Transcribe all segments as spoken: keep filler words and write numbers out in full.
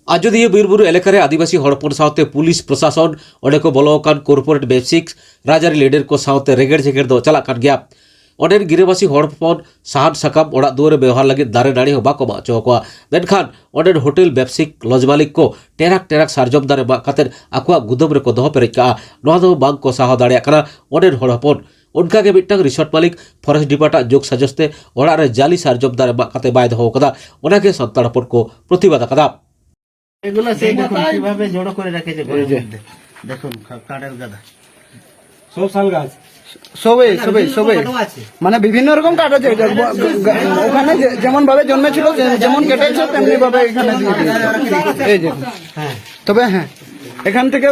ᱟᱡᱚᱫᱤᱭᱟᱹ ᱵᱤᱨᱵᱩᱨᱩ ᱮᱞᱟᱠᱟ ᱨᱮ ᱟᱹᱫᱤᱵᱟᱹᱥᱤ ᱦᱚᱲ ᱦᱚᱯᱚᱱ ᱥᱟᱶᱛᱮ ᱯᱩᱞᱤᱥ ᱯᱨᱚᱥᱟᱥᱚᱱ, ᱚᱸᱰᱮ ᱠᱚ ᱵᱚᱞᱚ ᱟᱠᱟᱱ ᱠᱚᱨᱯᱳᱨᱮᱴ ᱵᱮᱵᱽᱥᱤᱠ, ᱨᱟᱡᱽᱟᱹᱨᱤ ᱞᱤᱰᱟᱨ ᱠᱚ ᱥᱟᱶᱛᱮ ᱨᱮᱜᱮᱲ ᱡᱷᱮᱜᱮᱲ ᱫᱚ ᱪᱟᱞᱟᱜ ᱠᱟᱱ ᱜᱮᱭᱟ᱾ ᱚᱸᱰᱮᱱ ᱜᱤᱨᱟᱹᱵᱟᱹᱥᱤ ᱦᱚᱲ ᱦᱚᱯᱚᱱ ᱥᱟᱦᱟᱱ ᱥᱟᱠᱟᱢ ᱚᱲᱟᱜ ᱫᱩᱣᱟᱹᱨ ᱨᱮ ᱵᱮᱣᱦᱟᱨ ᱞᱟᱹᱜᱤᱫ ᱫᱟᱨᱮ ᱱᱟᱹᱲᱤ ᱦᱚᱸ ᱵᱟᱠᱚ ᱢᱟᱜ ᱦᱚᱪᱚ ᱟᱠᱚᱣᱟ᱾ ᱢᱮᱱᱠᱷᱟᱱ ᱚᱸᱰᱮᱱ ᱦᱳᱴᱮᱞ ᱵᱮᱵᱽᱥᱤᱠ ᱞᱚᱡᱽ ᱢᱟᱹᱞᱤᱠ ᱠᱚ ᱴᱮᱨᱟᱠ ᱴᱮᱨᱟᱠ ᱥᱟᱨᱡᱚᱢ ᱫᱟᱨᱮ ᱢᱟᱜ ᱠᱟᱛᱮ ᱟᱠᱚᱣᱟᱜ ᱜᱩᱫᱟᱹᱢ ᱨᱮᱠᱚ ᱫᱚᱦᱚ ᱯᱮᱨᱮᱡ ᱠᱟᱜᱼᱟ᱾ ᱱᱚᱣᱟ ᱫᱚ ᱵᱟᱝ ᱠᱚ ᱥᱟᱦᱟᱣ ᱫᱟᱲᱮᱭᱟᱜ ᱠᱟᱱᱟ ᱚᱸᱰᱮᱱ ᱦᱚᱲ ᱦᱚᱯᱚᱱ᱾ ᱚᱱᱠᱟ ᱜᱮ ᱢᱤᱫᱴᱟᱝ ᱨᱤᱥᱚᱨᱴ ᱢᱟᱹᱞᱤᱠ ᱯᱷᱚᱨᱮᱥᱴ ᱰᱤᱯᱟᱨᱴᱢᱮᱱᱴ ᱡᱳᱜᱽ ᱥᱟᱡᱚᱥ ᱛᱮ ᱚᱲᱟᱜ ᱨᱮ ᱡᱟᱹᱞᱤ ᱥᱟᱨᱡᱚᱢ ᱫᱟᱨᱮ ᱢᱟᱜ ᱠᱟᱛᱮ ᱵᱟᱭ ᱫᱚᱦᱚ ᱟᱠᱟᱫᱟ᱾ ᱚᱱᱟᱜᱮ ᱥᱟᱱᱛᱟᱲ ᱦᱚᱯᱚᱱ ᱠᱚ ᱯᱨᱚᱛᱤᱵᱟᱫ ᱟᱠᱟᱫᱟ᱾ এগুলো সেই দেখুন কিভাবে জড়ো করে রেখেছে ঘরের মধ্যে। দেখুন কা- কাঠের গাদা। সব শাল গাছ। সবই সবই সবই। মানে বিভিন্ন রকম কাঠ আছে। ওখানে যেমন ভাবে জন্মেছিল, যেমন কেটেছে, তেমনি ভাবে এখানে দিয়ে দিয়েছে। এই যে। তবে হ্যাঁ, এখান থেকে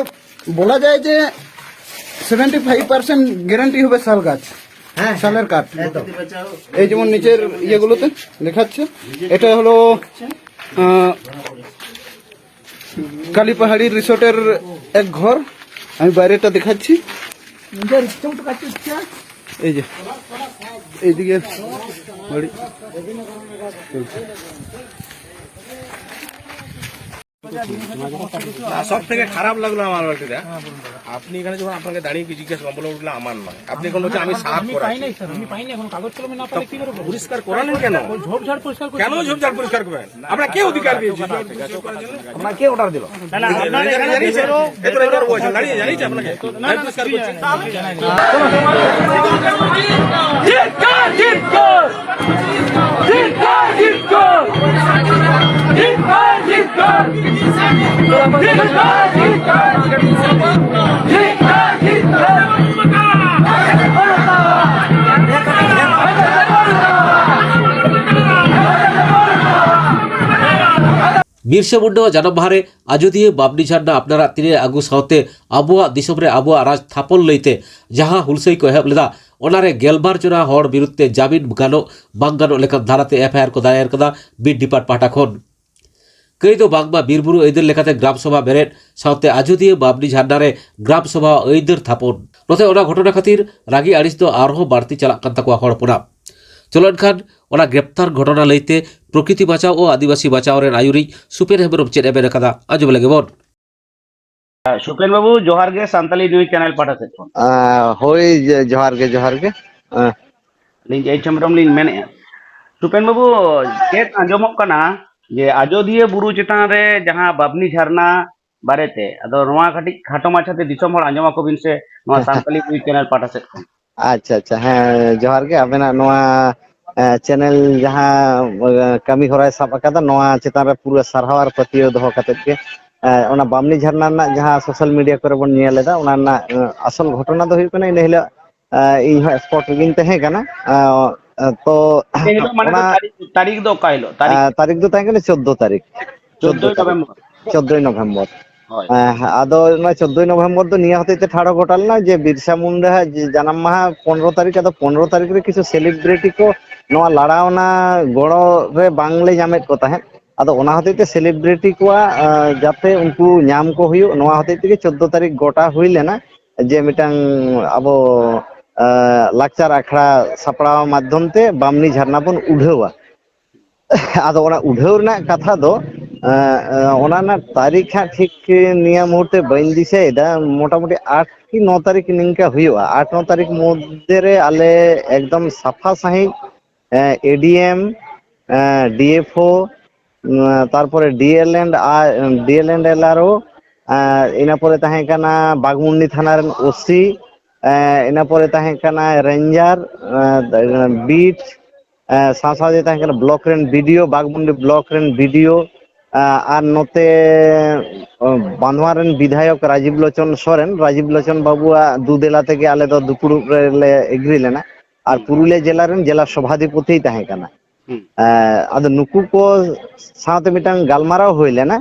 বলা যায় যে সেভেন্টি ফাইভ পার্সেন্ট গ্যারান্টি হবে শাল গাছ, শালের কাঠ। এই যেমন নিচের ইয়েগুলোতে দেখাচ্ছে, এটা হলো আহ, কালীপাহাড়ি রিসোর্টের এক ঘর। আমি বাইরেটা দেখাচ্ছি। এই যে এইদিকে বাড়ি। না, সব থেকে খারাপ লাগলো আমার বাড়িটা। আপনি এখানে যখন আপনাকে দাঁড়িয়ে কি জিজ্ঞেস করলাম, বলে উঠলো আমার নয়। আপনি এখন বলছেন আমি সাফ করাচ্ছি। স্যার, আমি পাইনি এখন। কাগজ কলমে না পাইলে কি করে? পরিষ্কার করালেন কেন? ঝোপঝাড় পরিষ্কার করতে কেন ঝোপঝাড় পরিষ্কার করবেন? আমরা কে অধিকার দিয়েছি ঝোপঝাড় পরিষ্কার করার জন্য? আপনাকে কে অর্ডার দিল? জানিয়েছি, জানিয়েছি আপনাকে। আমি পরিষ্কার করছি। ᱵᱤᱨᱥᱟᱹ ᱢᱩᱱᱰᱟᱹᱣᱟᱜ ᱡᱟᱱᱟᱢ ᱢᱟᱦᱟ ᱨᱮ ᱟᱡᱚᱫᱤᱭᱟᱹ ᱵᱟᱢᱱᱤ ᱡᱷᱟᱨᱱᱟ ᱟᱯᱱᱟᱨᱟᱜ ᱛᱤᱨᱮ ᱟᱹᱜᱩ ᱥᱟᱶᱛᱮ ᱟᱵᱚᱣᱟᱜ ᱫᱤᱥᱚᱢ ᱨᱮ ᱟᱵᱚᱣᱟᱜ ᱨᱟᱡᱽ ᱛᱷᱟᱯᱚᱱ ᱞᱟᱹᱭᱛᱮ ᱡᱟᱦᱟᱸ ᱦᱩᱞᱥᱟᱹᱭ ᱠᱚ ᱮᱦᱚᱵ ᱞᱮᱫᱟ, ᱚᱱᱟᱨᱮ ᱜᱮᱞᱵᱟᱨ ᱡᱚᱱᱟ ᱦᱚᱲ ᱵᱤᱨᱩᱫᱷ ᱛᱮ ᱡᱟᱢᱤᱱ ᱜᱟᱱᱚᱜ ᱵᱟᱝ ᱜᱟᱱᱚᱜ ᱞᱮᱠᱟᱱ ᱫᱷᱟᱨᱟᱛᱮ ᱮᱯᱷ ᱟᱭ ᱟᱨ ᱠᱚ ᱫᱟᱭᱮᱨ ᱠᱟᱫᱟ ᱵᱤᱴ ᱰᱤᱯᱟᱨᱴ ᱯᱟᱦᱴᱟ ᱠᱷᱚᱱ᱾ ᱠᱟᱹᱭ ᱫᱚ ᱵᱟᱝᱢᱟ ᱵᱤᱨᱵᱩᱨᱩ ᱟᱹᱭᱫᱟᱹᱨ ᱞᱮᱠᱟᱛᱮ ᱜᱨᱟᱢ ᱥᱚᱵᱷᱟ ᱵᱮᱨᱮᱫ ᱥᱟᱶᱛᱮ ᱟᱡᱚᱫᱤᱭᱟᱹ ᱵᱟᱢᱱᱤ ᱡᱷᱟᱨᱱᱟ ᱨᱮ ᱜᱨᱟᱢ ᱥᱚᱵᱷᱟ ᱟᱹᱭᱫᱟᱹᱨ ᱛᱷᱟᱯᱚᱱ᱾ ᱱᱚᱛᱮ ᱚᱱᱟ ᱜᱷᱚᱴᱚᱱᱟ ᱠᱷᱟᱹᱛᱤᱨ ᱨᱟᱹᱜᱤ ᱟᱹᱲᱤᱥ ᱫᱚ ᱟᱨᱦᱚᱸ ᱵᱟᱹᱲᱛᱤ ᱪᱟᱞᱟᱜ ᱠᱟᱱ ᱛᱟᱠᱚᱣᱟ ᱦᱚᱲ ᱦᱚᱯᱚᱱᱟᱜ᱾ ᱪᱚᱞᱚ ᱮᱱᱠᱷᱟᱱ ᱚᱱᱟ ᱜᱨᱮᱯᱛᱟᱨ ᱜᱷᱚᱴᱚᱱᱟ ᱞᱟᱹᱭᱛᱮ ᱯᱨᱚᱠᱨᱤᱛᱤ ᱵᱟᱧᱪᱟᱣ ᱚ ᱟᱹᱫᱤᱵᱟᱹᱥᱤ ᱵᱟᱧᱪᱟᱣ ᱨᱮᱱ ᱟᱹᱭᱩᱨᱤᱡ ᱥᱩᱯᱮᱱ ᱦᱮᱢᱵᱨᱚᱢ ᱪᱮᱫ ᱮ ᱢᱮᱱ ᱟᱠᱟᱫᱟ, ᱟᱸᱡᱚᱢ ᱞᱮᱜᱮ ᱵᱚᱱ᱾ ᱥᱩᱯᱮᱱ ᱵᱟᱹᱵᱩ, ᱡᱚᱦᱟᱨ ᱜᱮ ᱥᱟᱱᱛᱟᱞᱤ ᱱᱤᱭᱩᱡᱽ ᱪᱮᱱᱮᱞ ᱯᱟᱦᱴᱟ ᱥᱮᱫ ᱠᱷᱚᱱ᱾ ᱟᱸ, ᱦᱳᱭ, ᱡᱮ, ᱡᱚᱦᱟᱨ ᱜᱮ, ᱡᱚᱦᱟᱨ ᱜᱮ᱾ ᱟᱸ᱾ ᱟᱹᱞᱤᱧ ᱮᱭᱤᱪ ᱦᱮᱢᱵᱨᱚᱢ ᱞᱤᱧ ᱢᱮᱱᱮᱫᱼᱟ᱾ ᱥᱩᱯᱮᱱ ᱵᱟᱹᱵᱩ, ᱪᱮᱫ ᱟᱸᱡᱚᱢᱚᱜ ᱠᱟᱱᱟ ᱡᱮ ᱟᱡᱚᱫᱤᱭᱟᱹ ᱵᱩᱨᱩ ᱪᱮᱛᱟᱱ ᱨᱮ ᱡᱟᱦᱟᱸ ᱵᱟᱢᱱᱤ ᱡᱷᱟᱨᱱᱟ ᱵᱟᱨᱮᱛᱮ, ᱟᱫᱚ ᱱᱚᱣᱟ ᱠᱟᱹᱴᱤᱡ ᱠᱷᱟᱴᱚ ᱢᱟᱪᱷᱟᱛᱮ ᱫᱤᱥᱚᱢ ᱦᱚᱲ ᱟᱸᱡᱚᱢ ᱟᱠᱚ ᱵᱤᱱ ᱥᱮ, ᱱᱚᱣᱟ ᱥᱟᱱᱛᱟᱞᱤ ᱱᱤᱭᱩᱡᱽ ᱪᱮᱱᱮᱞ ᱯᱟᱦᱴᱟ ᱥᱮᱫ ᱠᱷᱚᱱ᱾ ᱟᱪᱪᱷᱟ, ᱟᱪᱪᱷᱟ, ᱦᱮᱸ, ᱡᱚᱦᱟᱨ ᱜᱮ᱾ ᱟᱵᱮᱱᱟᱜ ᱱᱚᱣᱟ, ᱮ, ᱪᱮᱱᱮᱞ ᱡᱟᱦᱟᱸ, ᱮ, ᱠᱟᱹᱢᱤ ᱦᱚᱨᱟᱭ ᱥᱟᱵ ᱟᱠᱟᱫᱟ, ᱱᱚᱣᱟ ᱪᱮᱛᱟᱱ ᱨᱮ ᱯᱩᱨᱟᱹ ᱥᱟᱨᱦᱟᱣ ᱟᱨ ᱯᱟᱹᱛᱭᱟᱹᱣ ᱫᱚᱦᱚ ᱠᱟᱛᱮᱫ ᱜᱮ, ᱮ, ᱚᱱᱟ ᱵᱟᱢᱱᱤ ᱡᱷᱟᱨᱱᱟ ᱨᱮᱱᱟᱜ ᱡᱟᱦᱟᱸ ᱥᱳᱥᱟᱞ ᱢᱤᱰᱤᱭᱟ ᱠᱚᱨᱮ ᱵᱚᱱ ᱧᱮᱞ ᱮᱫᱟ, ᱚᱱᱟ ᱨᱮᱱᱟᱜ, ᱮ, ᱟᱥᱚᱞ ᱜᱷᱚᱴᱚᱱᱟ ᱫᱚ ᱦᱩᱭᱩᱜ ᱠᱟᱱᱟ, ᱤᱱᱟᱹ ᱦᱤᱞᱳᱜ, ᱮ, ᱤᱧ ᱦᱚᱸ ᱥᱯᱚᱴ ᱨᱮᱜᱤᱧ ᱛᱟᱦᱮᱸ ᱠᱟᱱᱟ᱾ ᱮ, ᱛᱚ, ᱤᱱᱟᱹ ᱦᱤᱞᱳᱜ ᱢᱟᱱᱮ ᱫᱚ ᱚᱱᱟ, ᱛᱟᱹᱨᱤᱠᱷ, ᱛᱟᱹᱨᱤᱠᱷ ᱫᱚ ᱚᱠᱟ ᱦᱤᱞᱳᱜ? ᱛᱟᱹᱨᱤᱠᱷ? ᱮ, ᱛᱟᱹᱨᱤᱠᱷ ᱫᱚ ᱛᱟᱦᱮᱸ ᱠᱟᱱᱟ ᱪᱳᱫᱽᱫᱳ ᱛᱟᱹᱨᱤᱠᱷ᱾ ᱪᱳᱫᱽᱫᱳᱭ ᱪᱳᱫᱽᱫᱳ ᱛᱟᱹᱨᱤᱠᱷ᱾ ᱱᱚᱵᱷᱮᱢᱵᱚᱨ᱾ ᱪᱳᱫᱽᱫᱳᱭ ᱱᱚᱵᱷᱮᱢᱵᱚᱨ᱾ ᱦᱳᱭ᱾ ᱮᱸ, ᱟᱫᱚ ᱚᱱᱟ ᱪᱳᱫᱽᱫᱳᱭ ᱱᱚᱵᱷᱮᱢᱵᱚᱨ ᱫᱚ ᱱᱤᱭᱟᱹ ᱦᱚᱛᱮᱡ ᱛᱮ ᱴᱷᱟᱲᱚ ᱜᱚᱴᱟ ᱞᱮᱱᱟ ᱡᱮ ᱵᱤᱨᱥᱟ ᱢᱩᱱᱰᱟ ᱦᱟᱜ ᱡᱮ ᱡᱟᱱᱟᱢ ᱢᱟᱦᱟ ᱯᱚᱱᱨᱚ ᱛᱟᱹᱨᱤᱠᱷ, ᱟᱫᱚ ᱯᱚᱱᱨᱚ ᱛᱟᱹᱨᱤᱠᱷ ᱨᱮ ᱠᱤᱪᱷᱩ ᱥᱮᱞᱤᱵᱨᱤᱴᱤ ᱠᱚ ᱱᱚᱣᱟ ᱞᱟᱲᱟᱣᱱᱟ ᱜᱚᱲᱚ ᱨᱮ ᱵᱟᱝᱞᱮ ᱧᱟᱢᱮᱫ ᱠᱚ ᱛᱟᱦᱮᱸᱫ᱾ ᱟᱫᱚ ᱚᱱᱟ ᱦᱚᱛᱮᱡ ᱛᱮ ᱥᱮᱞᱤᱵᱨᱤᱴᱤ ᱠᱚᱣᱟᱜ, ᱟᱸ, ᱡᱟᱛᱮ ᱩᱱᱠᱩ ᱧᱟᱢ ᱠᱚ ᱦᱩᱭᱩᱜ, ᱱᱚᱣᱟ ᱦᱚᱛᱮᱡ ᱛᱮᱜᱮ ᱪᱳᱫᱽᱫᱳ ᱛᱟᱹᱨᱤᱠᱷ ᱜᱚᱴᱟ ᱦᱩᱭ ᱞᱮᱱᱟ ᱡᱮ ᱢᱤᱫᱴᱟᱝ ᱟᱵᱚ, ᱟᱸ, ᱞᱟᱠᱪᱟᱨ ᱟᱠᱷᱲᱟ ᱥᱟᱯᱲᱟᱣ ᱢᱟᱫᱽᱫᱷᱚᱢ ᱛᱮ ᱵᱟᱢᱱᱤ ᱡᱷᱟᱨᱱᱟ ᱵᱚᱱ ᱩᱰᱷᱟᱹᱣᱟ᱾ ᱟᱫᱚ ᱚᱱᱟ ᱩᱰᱷᱟᱹᱣ ᱨᱮᱱᱟᱜ ᱠᱟᱛᱷᱟ ᱫᱚ, ᱮᱸ, ᱮᱸ, ᱚᱱᱟ ᱨᱮᱱᱟᱜ ᱛᱟᱹᱨᱤᱠᱷ ᱦᱟᱸᱜ ᱴᱷᱤᱠ ᱱᱤᱭᱟᱹ ᱢᱩᱦᱩᱨᱛᱮ ᱵᱟᱹᱧ ᱫᱤᱥᱟᱹᱭᱮᱫᱟ, ᱢᱚᱴᱟᱢᱩᱴᱤ ᱟᱴ ᱠᱤ ᱱᱚ ᱛᱟᱹᱨᱤᱠᱷ ᱱᱤᱝᱠᱟ ᱦᱩᱭᱩᱜᱼᱟ᱾ ᱟᱴ ᱱᱚ ᱛᱟᱹᱨᱤᱠᱷ ᱢᱚᱫᱽᱫᱷᱮ ᱨᱮ ᱟᱞᱮ ᱮᱠᱫᱚᱢ ᱥᱟᱯᱷᱟ ᱥᱟᱺᱦᱤᱡ, ᱮᱸ, ᱮ ᱰᱤ ᱮᱢ, ᱮᱸ, ᱰᱤ ᱮᱯᱷ ᱳ, ᱩᱸ, ᱛᱟᱨᱯᱚᱨᱮ D L and R, D L and L R O, ᱮᱸ, ᱤᱱᱟᱹ ᱯᱚᱨᱮ ᱛᱟᱦᱮᱸ ᱠᱟᱱᱟ ᱵᱟᱜᱽᱢᱩᱱᱰᱤ ᱛᱷᱟᱱᱟ ᱨᱮᱱ ᱳ ᱥᱤ, ᱮᱸ, ᱤᱱᱟᱹ ᱯᱚᱨᱮ ᱛᱟᱦᱮᱸ ᱠᱟᱱᱟ ᱨᱮᱧᱡᱟᱨ, ᱮᱸ, ᱵᱤᱴ, ᱮᱸ, ᱥᱟᱶ ᱥᱟᱶᱛᱮ ᱛᱟᱦᱮᱸ ᱠᱟᱱᱟ ᱵᱞᱚᱠ ᱨᱮᱱ ᱵᱤ ᱰᱤ ᱳ, ᱵᱟᱜᱽᱢᱩᱱᱰᱤ ᱵᱞᱚᱠ ᱨᱮᱱ ᱵᱤ ᱰᱤ ᱳ, ᱮᱸ, ᱟᱨ ᱱᱚᱛᱮ, ᱮᱸ, ᱵᱟᱸᱫᱷᱣᱟᱱ ᱨᱮᱱ ᱵᱤᱫᱷᱟᱭᱚᱠ ᱨᱟᱡᱤᱵ ᱞᱳᱪᱚᱱ ᱥᱚᱨᱮᱱ, ᱨᱟᱡᱤᱵ ᱞᱳᱪᱚᱱ ᱵᱟᱹᱵᱩᱣᱟᱜ ᱫᱩ ᱫᱮᱞᱟ ᱛᱮᱜᱮ ᱟᱞᱮ ᱫᱚ ᱫᱩᱯᱲᱩᱵ ᱨᱮᱞᱮ ᱮᱜᱽᱨᱤ ᱞᱮᱱᱟ᱾ ᱟᱨ ᱦᱩᱸ᱾ ᱯᱩᱨᱩᱞᱤᱭᱟᱹ ᱡᱮᱞᱟ ᱨᱮᱱ ᱡᱮᱞᱟ ᱥᱚᱵᱷᱟᱫᱷᱤᱯᱚᱛᱤᱭ ᱛᱟᱦᱮᱸ ᱠᱟᱱᱟ᱾ ᱦᱩᱸ᱾ ᱮᱸ, ᱟᱫᱚ ᱱᱩᱠᱩ ᱠᱚ ᱥᱟᱶᱛᱮ ᱢᱤᱫᱴᱟᱝ ᱜᱟᱞᱢᱟᱨᱟᱣ ᱦᱩᱭ ᱞᱮᱱᱟ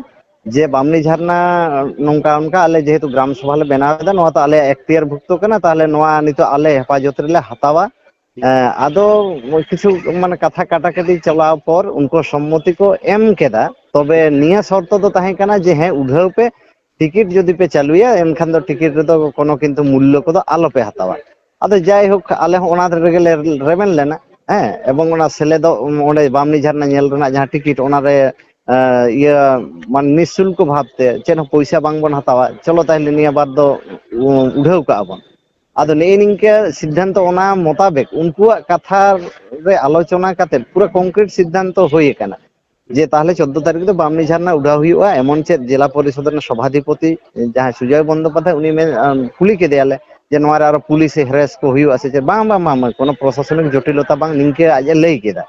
ᱡᱮ ᱵᱟᱢᱱᱤ ᱡᱷᱟᱨᱱᱟ ᱱᱚᱝᱠᱟ ᱚᱱᱠᱟ ᱟᱞᱮ ᱡᱮᱦᱮᱛᱩ ᱜᱨᱟᱢ ᱥᱚᱵᱷᱟ ᱞᱮ ᱵᱮᱱᱟᱣ ᱮᱫᱟ, ᱱᱚᱣᱟ ᱛᱚ ᱟᱞᱮᱭᱟᱜ ᱮᱠᱷᱛᱤᱭᱟᱨ ᱵᱷᱩᱠᱛᱚ ᱠᱟᱱᱟ, ᱛᱟᱦᱚᱞᱮ ᱱᱚᱣᱟ ᱱᱤᱛᱚᱜ ᱟᱞᱮ ᱦᱮᱯᱟᱡᱚᱛ ᱨᱮᱞᱮ ᱦᱟᱛᱟᱣᱟ᱾ ᱦᱩᱸ᱾ ᱮᱸ, ᱟᱫᱚ ᱠᱤᱪᱷᱩ ᱢᱟᱱᱮ ᱠᱟᱛᱷᱟ ᱠᱟᱴᱟᱠᱟᱴᱤ ᱪᱟᱞᱟᱣ ᱯᱚᱨ ᱩᱱᱠᱩ ᱥᱚᱢᱢᱚᱛᱤ ᱠᱚ ᱮᱢ ᱠᱮᱫᱟ, ᱛᱚᱵᱮ ᱱᱤᱭᱟᱹ ᱥᱚᱨᱛᱚ ᱫᱚ ᱛᱟᱦᱮᱸ ᱠᱟᱱᱟ ᱡᱮ ᱦᱮᱸ ᱩᱰᱷᱟᱹᱣ ᱯᱮ, ᱴᱤᱠᱤᱴ ᱡᱩᱫᱤ ᱯᱮ ᱪᱟᱹᱞᱩᱭᱟ ᱮᱱᱠᱷᱟᱱ ᱫᱚ ᱴᱤᱠᱤᱴ ᱨᱮᱫᱚ ᱠᱳᱱᱳ ᱠᱤᱱᱛᱩ ᱢᱩᱞᱞᱚ ᱠᱚᱫᱚ ᱟᱞᱚ ᱯᱮ ᱦᱟᱛᱟᱣᱟ᱾ ᱟᱫᱚ ᱡᱟᱭᱦᱳᱠ ᱟᱞᱮ ᱦᱚᱸ ᱚᱱᱟ ᱨᱮᱜᱮ ᱞᱮ ᱨᱮᱵᱮᱱ ᱞᱮᱱᱟ᱾ ᱦᱮᱸ, ᱮᱵᱚᱝ ᱚᱱᱟ ᱥᱮᱞᱮᱫᱚᱜ ᱚᱸᱰᱮ ᱵᱟᱢᱱᱤ ᱡᱷᱟᱨᱱᱟ ᱧᱮᱞ ᱨᱮᱱᱟᱜ ᱡᱟᱦᱟᱸ ᱴᱤᱠᱤᱴ, ᱚᱱᱟᱨᱮ ᱤᱭᱟᱹ ᱢᱟᱱᱮ ᱱᱤᱥᱩᱞᱠᱚ ᱵᱷᱟᱵᱽᱛᱮ ᱪᱮᱫ ᱦᱚᱸ ᱯᱚᱭᱥᱟ ᱵᱟᱝᱵᱚᱱ ᱦᱟᱛᱟᱣᱟ, ᱪᱚᱞᱚ ᱛᱟᱦᱚᱞᱮ ᱱᱤᱭᱟᱹ ᱵᱟᱨ ᱫᱚ ᱩᱰᱷᱟᱹᱣ ᱠᱟᱜᱼᱟ ᱵᱚᱱ᱾ ᱟᱫᱚ ᱱᱮᱜᱼᱮ ᱱᱤᱝᱠᱟᱹ ᱥᱤᱫᱽᱫᱷᱟᱱᱛᱚ, ᱚᱱᱟ ᱢᱚᱛᱟᱵᱮᱠ ᱩᱱᱠᱩᱣᱟᱜ ᱠᱟᱛᱷᱟ ᱨᱮ ᱟᱞᱳᱪᱚᱱᱟ ᱠᱟᱛᱮ ᱯᱩᱨᱟᱹ ᱠᱚᱝᱠᱨᱤᱴ ᱥᱤᱫᱽᱫᱷᱟᱱᱛᱚ ᱦᱩᱭ ᱟᱠᱟᱱᱟ ᱡᱮ ᱛᱟᱦᱚᱞᱮ ᱪᱳᱫᱽᱫᱳ ᱛᱟᱹᱨᱤᱠᱷ ᱫᱚ ᱵᱟᱢᱱᱤ ᱡᱷᱟᱨᱱᱟ ᱩᱰᱷᱟᱹᱣ ᱦᱩᱭᱩᱜᱼᱟ, ᱮᱢᱚᱱ ᱪᱮᱫ ᱡᱮᱞᱟ ᱯᱚᱨᱤᱥᱚᱫᱽ ᱨᱮᱱ ᱥᱚᱵᱷᱟᱫᱷᱤᱯᱚᱛᱤ ᱡᱟᱦᱟᱸᱭ ᱥᱩᱡᱚᱭ ᱵᱚᱱᱫᱚᱯᱟᱫᱷᱭᱟᱭ, ᱩᱱᱤ ᱢᱮᱱ, ᱠᱩᱞᱤ ᱠᱮᱫᱮᱭᱟᱞᱮ ᱡᱮ ᱱᱚᱣᱟ ᱨᱮ ᱟᱨᱚ ᱯᱩᱞᱤᱥ ᱦᱮᱨᱮᱥ ᱠᱚ ᱦᱩᱭᱩᱜᱼᱟ ᱥᱮ ᱪᱮᱫ? ᱵᱟᱝ, ᱵᱟᱝ, ᱵᱟᱝ, ᱵᱟᱝ, ᱠᱳᱱᱳ ᱯᱨᱚᱥᱟᱥᱚᱱᱤᱠ ᱡᱚᱴᱤᱞᱚᱛᱟ ᱵᱟᱝ, ᱱᱤᱝᱠᱟᱹ ᱟᱡ ᱮ ᱞᱟᱹᱭ ᱠᱮᱫᱟ᱾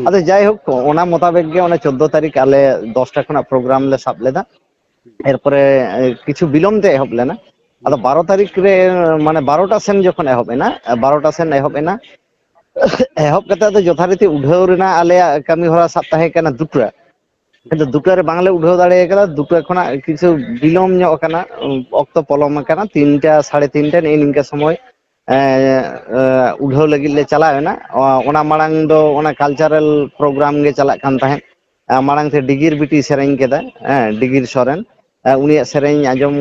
ᱟᱫᱚ ᱡᱟᱭᱦᱳᱠ, ᱚᱱᱟ ᱢᱚᱛᱟᱵᱮᱠ ᱜᱮ ᱚᱱᱟ ᱪᱳᱫᱽᱫᱳ ᱛᱟᱹᱨᱤᱠᱷ ᱟᱞᱮ ᱫᱚᱥᱴᱟ ᱠᱷᱚᱱᱟᱜ ᱯᱨᱳᱜᱨᱟᱢ ᱞᱮ ᱥᱟᱵ ᱞᱮᱫᱟ᱾ ᱮᱨᱯᱚᱨᱮ ᱠᱤᱪᱷᱩ ᱵᱤᱞᱚᱢ ᱛᱮ ᱮᱦᱚᱵ ᱞᱮᱱᱟ᱾ ᱟᱫᱚ ᱵᱟᱨᱚ ᱛᱟᱹᱨᱤᱠᱷ ᱨᱮ, ᱢᱟᱱᱮ ᱵᱟᱨᱚᱴᱟ ᱥᱮᱱ ᱡᱚᱠᱷᱚᱱ ᱮᱦᱚᱵ ᱮᱱᱟ, ᱵᱟᱨᱚᱴᱟ ᱥᱮᱱ ᱮᱦᱚᱵ ᱮᱱᱟ, ᱮᱦᱚᱵ ᱠᱟᱛᱮ ᱟᱫᱚ ᱡᱚᱛᱷᱟᱨᱤᱛᱤ ᱩᱰᱷᱟᱹᱣ ᱨᱮᱱᱟᱜ ᱟᱞᱮᱭᱟᱜ ᱠᱟᱹᱢᱤ ᱦᱚᱨᱟ ᱥᱟᱵ ᱛᱟᱦᱮᱸ ᱠᱟᱱᱟ ᱫᱩᱴᱟ᱾ ᱠᱤᱱᱛᱩ ᱫᱩᱴᱟ ᱨᱮ ᱵᱟᱝᱞᱮ ᱩᱰᱷᱟᱹᱣ ᱫᱟᱲᱮ ᱠᱟᱫᱟ, ᱫᱩᱴᱟ ᱠᱷᱚᱱᱟᱜ ᱠᱤᱪᱷᱩ ᱵᱤᱞᱚᱢ ᱧᱚᱜ ᱟᱠᱟᱱᱟ, ᱚᱠᱛᱚ ᱯᱚᱞᱚᱢ ᱟᱠᱟᱱᱟ, ᱛᱤᱱᱴᱟ, ᱥᱟᱲᱮ ᱛᱤᱱᱴᱟ ᱱᱮᱜᱼᱮ ᱱᱤᱝᱠᱟᱹ ᱥᱚᱢᱚᱭ ᱮᱸ, ᱮᱸ, ᱩᱰᱷᱟᱹᱣ ᱞᱟᱹᱜᱤᱫ ᱞᱮ ᱪᱟᱞᱟᱣ ᱮᱱᱟ᱾ ᱚ-, ᱚᱱᱟ ᱢᱟᱲᱟᱝ ᱫᱚ ᱚᱱᱟ ᱠᱟᱞᱪᱟᱨᱟᱞ ᱯᱨᱳᱜᱨᱟᱢ ᱜᱮ ᱪᱟᱞᱟᱜ ᱠᱟᱱ ᱛᱟᱦᱮᱸᱫ᱾ ᱟᱨ ᱢᱟᱲᱟᱝ ᱛᱮ ᱰᱤᱜᱤᱨ ᱵᱤᱴᱤ ᱥᱮᱨᱮᱧ ᱠᱮᱫᱟ, ᱦᱮᱸ, ᱰᱤᱜᱤᱨ ᱥᱚᱨᱮᱱ᱾ ᱟᱨ ᱩᱱᱤᱭᱟᱜ ᱥᱮᱨᱮᱧ ᱟᱸᱡᱚᱢ